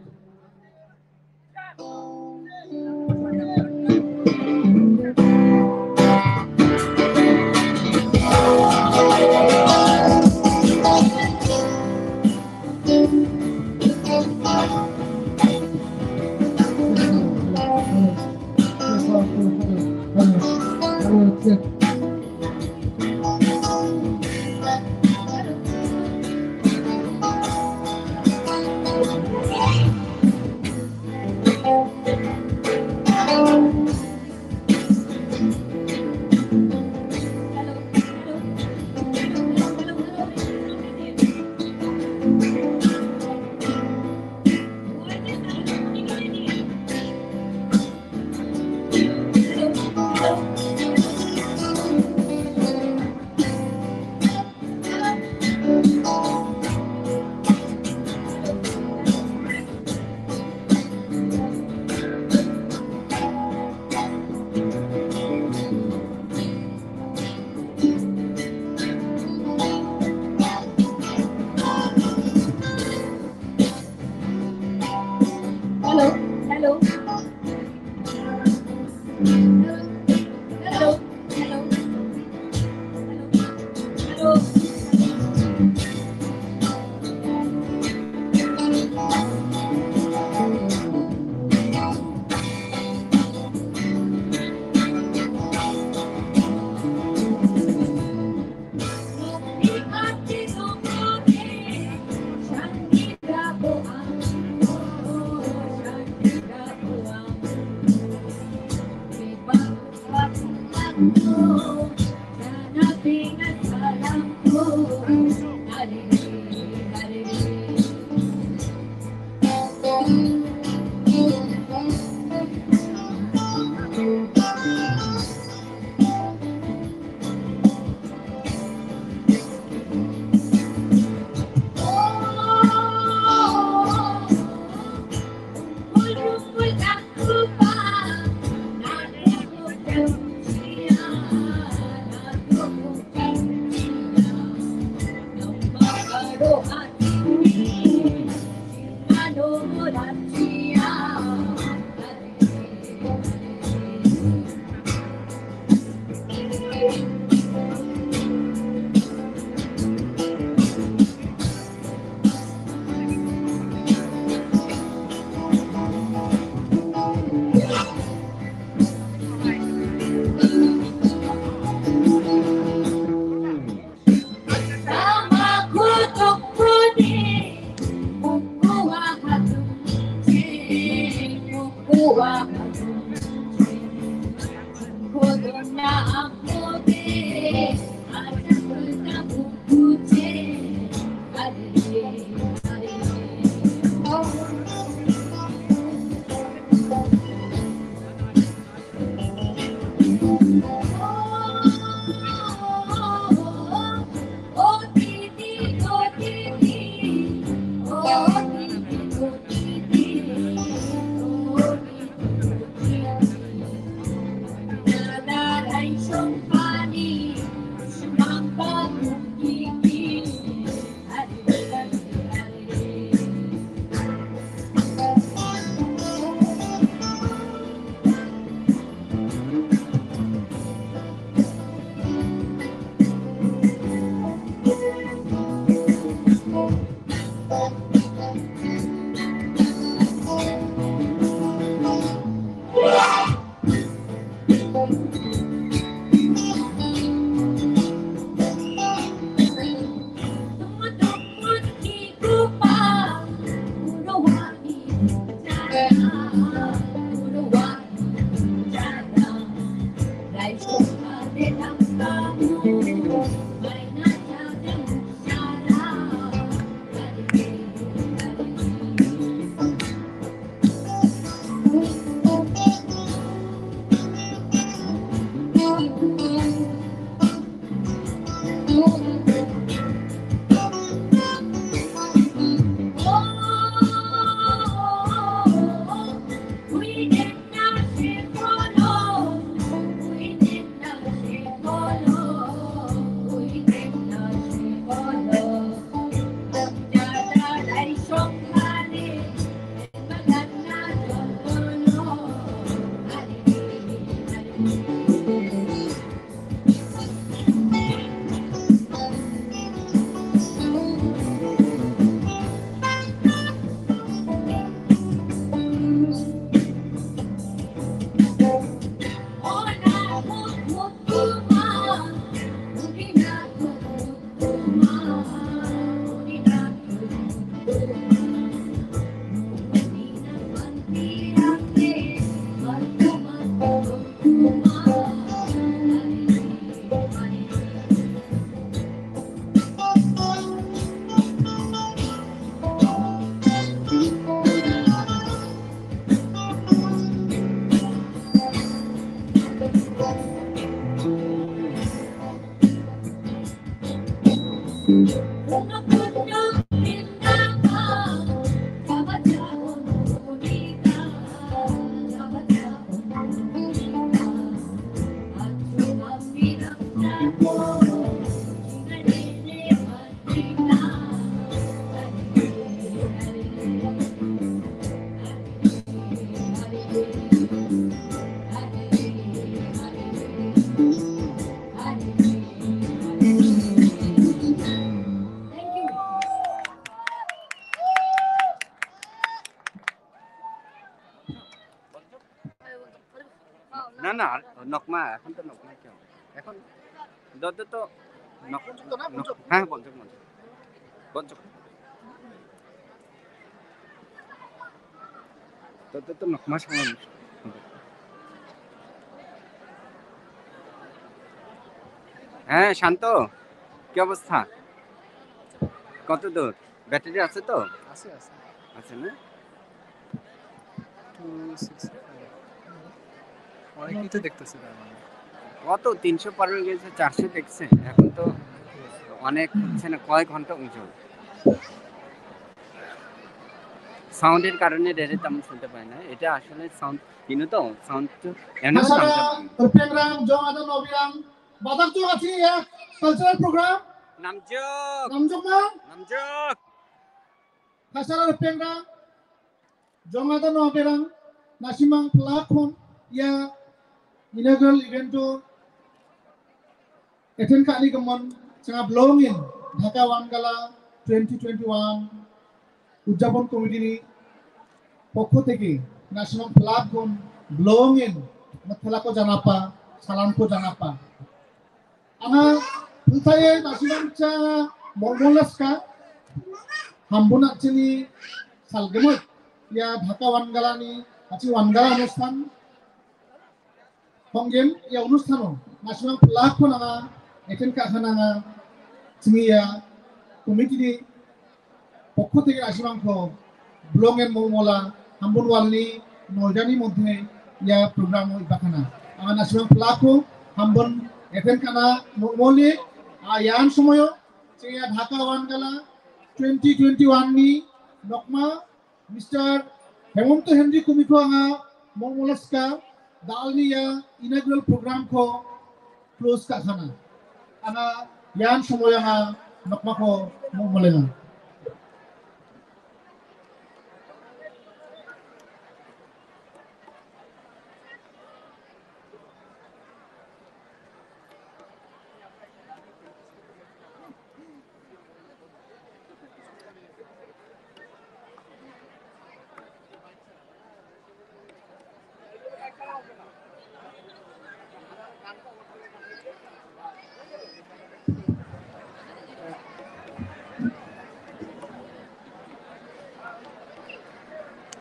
নকমা, এখন তো নকমা কেউ? এখন দদ্দ তো নক-, বনযোগ তো না, নক-, বনযোগ। হ্যাঁ, বনযোগ, বনযোগ। বনযোগ। দদ্দ তো নকমা সামনে। হ্যাঁ, শান্ত, কি অবস্থা? কত দূর? ব্যাটারি আছে তো? আছে, আছে। আছে না? Two sixty five. অনেকেই তো দেখতেছে তার মানে। কত? তিনশো পার হয়ে গেছে, চারশো দেখছে। এখন তো অনেক হচ্ছে না, কয়েক ঘন্টা উঁচু। সাউন্ডের কারণে ডেরে তেমন শুনতে পাই না। এটা আসলে সাউন্ড, কিন্তু তো সাউন্ড তো এমনি সাউন্ড তো পাই না। Rupiah Rang, Jong Ada Nobirang, Badak Jong Achi, ya, cultural program. Namjok. Namjok, ma? Namjok. Kasara Rupiah Rang, Jong Ada Nobirang, Nasimang Pelakhon, ya, inaugural event to, Ethen ka·ani gimin, changa blongin Dhaka Wangala twenty twenty-one Udjapon Committee-ni pokko theke nasimang pelakhon blongin mittelako janapa, salamko janapa. Anga pultaye nasimang cha molmoleska hambun achini salgemut ya Dhaka Wangala-ni achi Wangala onusthan Honggen ia onusthano nasimang pelakhon anga ethen ka·khana anga chini ia committee-ni pokko theke nasimangko blongen molmola hambun walni noidani moddhe ia program-o ibakhana. Anga nasimang pelakho hambun ethen ka·na molmole a ian somoyo chini ia Dhaka Wangala twenty twenty-one-ni nokma Mister Hemonto Henry Kumiko anga molmoleska dalni ia inaugural program-ko close ka·khana. Anga ian somoio anga nokmako molmolenga.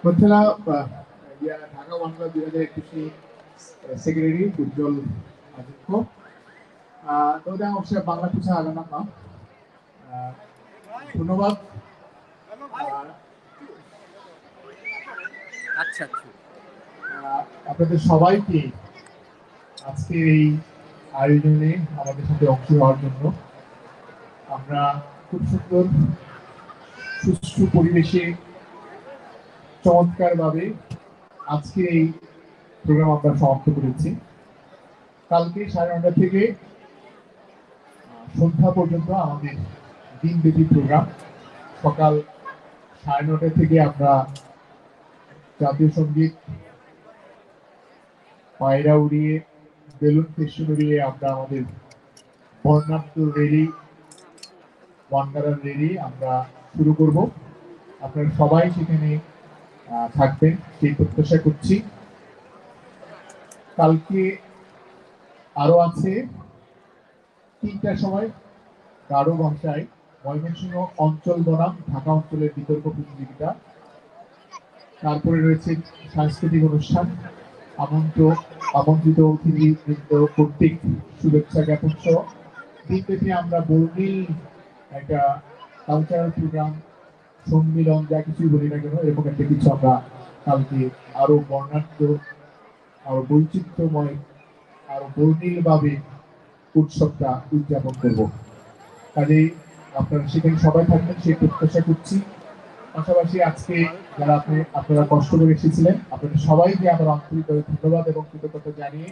Mithila, ah, ia Dhaka Wangala dui hajar ekush ni, eh, secretary Ujjwal Ajokho. Ah, noda oksa Bangla Pusa agana ma. আহ, ধন্যবাদ। আহ, আচ্ছা, আচ্ছা। আহ, আপনাদের সবাইকে আজকের এই আয়োজনে আমাদের সাথে অংশ হওয়ার জন্য। আমরা খুব সুন্দর সুষ্ঠু পরিবেশে চমৎকারভাবে আজকের এই প্রোগ্রাম আমরা সমাপ্ত করেছি। কালকে সাড়ে নটা থেকে, আহ, সন্ধ্যা পর্যন্ত আমাদের দিনব্যাপী প্রোগ্রাম। সকাল সাড়ে নটা থেকে আমরা জাতীয় সঙ্গীত, পায়রা উড়িয়ে, বেলুন ফেস্টিভ্যাল উড়িয়ে আমরা আমাদের বর্ণাঢ্য র‍্যালি, ওয়ানগারার র‍্যালি আমরা শুরু করব। আপনারা সবাই সেখানে, আহ, থাকবেন, সেই প্রত্যাশা করছি। কালকে আরো আছে তিনটার সময় গারো ভাষায় ময়মনসিংহ অঞ্চল বনাম ঢাকা অঞ্চলের বিতর্ক প্রতিযোগিতা। তারপরে রয়েছে সাংস্কৃতিক অনুষ্ঠান, আমন্ত্র-, আমন্ত্রিত অতিথিবৃন্দ কর্তৃক শুভেচ্ছা জ্ঞাপন সহ দিনব্যাপী আমরা বর্ণিল একটা কালচারাল প্রোগ্রাম, সম্মিলন, যা কিছুই বলি না কেন, এরকম একটা কিছু আমরা কালকে আরো বর্ণাঢ্য, আরো বৈচিত্র্যময়, আরো বর্ণিলভাবে উৎসবটা উদযাপন করব। কাজেই আপনারা সেখানে সবাই থাকবেন, সেই প্রত্যাশা করছি। পাশাপাশি আজকে যারা আপনি, আপনারা কষ্ট করে এসেছিলেন, আপনাদের সবাইকে আমার আন্তরিকভাবে ধন্যবাদ এবং কৃতজ্ঞতা জানিয়ে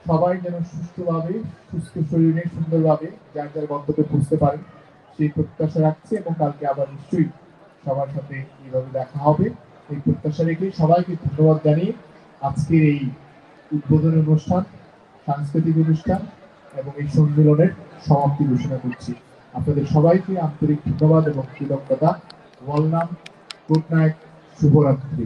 সবাই যেন সুষ্ঠুভাবে, সুস্থ শরীরে, সুন্দরভাবে যার যার গন্তব্যে পৌঁছতে পারেন, সেই প্রত্যাশা রাখছি এবং কালকে আবার নিশ্চয়ই সবার সাথে এইভাবে দেখা হবে। এই প্রত্যাশা রেখে সবাইকে ধন্যবাদ জানিয়ে আজকের এই উদ্বোধনী অনুষ্ঠান, সাংস্কৃতিক অনুষ্ঠান এবং এই সম্মেলনের সমাপ্তি ঘোষণা করছি। আপনাদের সবাইকে আন্তরিক ধন্যবাদ এবং কৃতজ্ঞতা। ওয়ালনাম, গুড নাইট, শুভরাত্রি।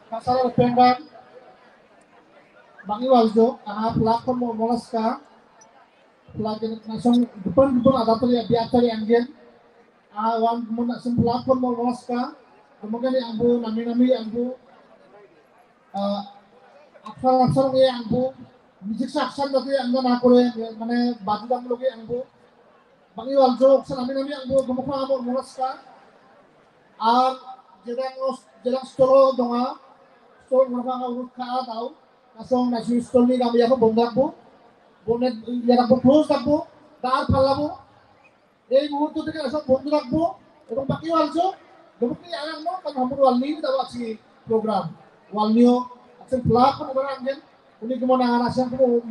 Kasara Pendan, bang·e waljo, anga platform mo-, molaska, platform nasong depan depan ada tadi biar tadi angin, ah, wan mo nasong platform mo-, molaska, kemudian yang bu, nami nami yang bu, ah, aksar aksar yang bu, music section tadi yang na kore, mane baju dam loge yang bu, bang·e waljo, sa nami nami ang bo gemukna amo molaska. Ang jedang os-, jedang stolo donga. Stol gemukna ang urut ka dau. Nasong nasi stol ni kami ako bondak bu. Bonet ya bo close tak bu. Dar pala bu. Ei muhurto teke nasong bondak bu. Ebong bang·e waljo. Gemukni arang mo kan hamur walni ni dawa si program. Walnio. Asing pelak pun orang anggen. Uni gemukna nasong bu.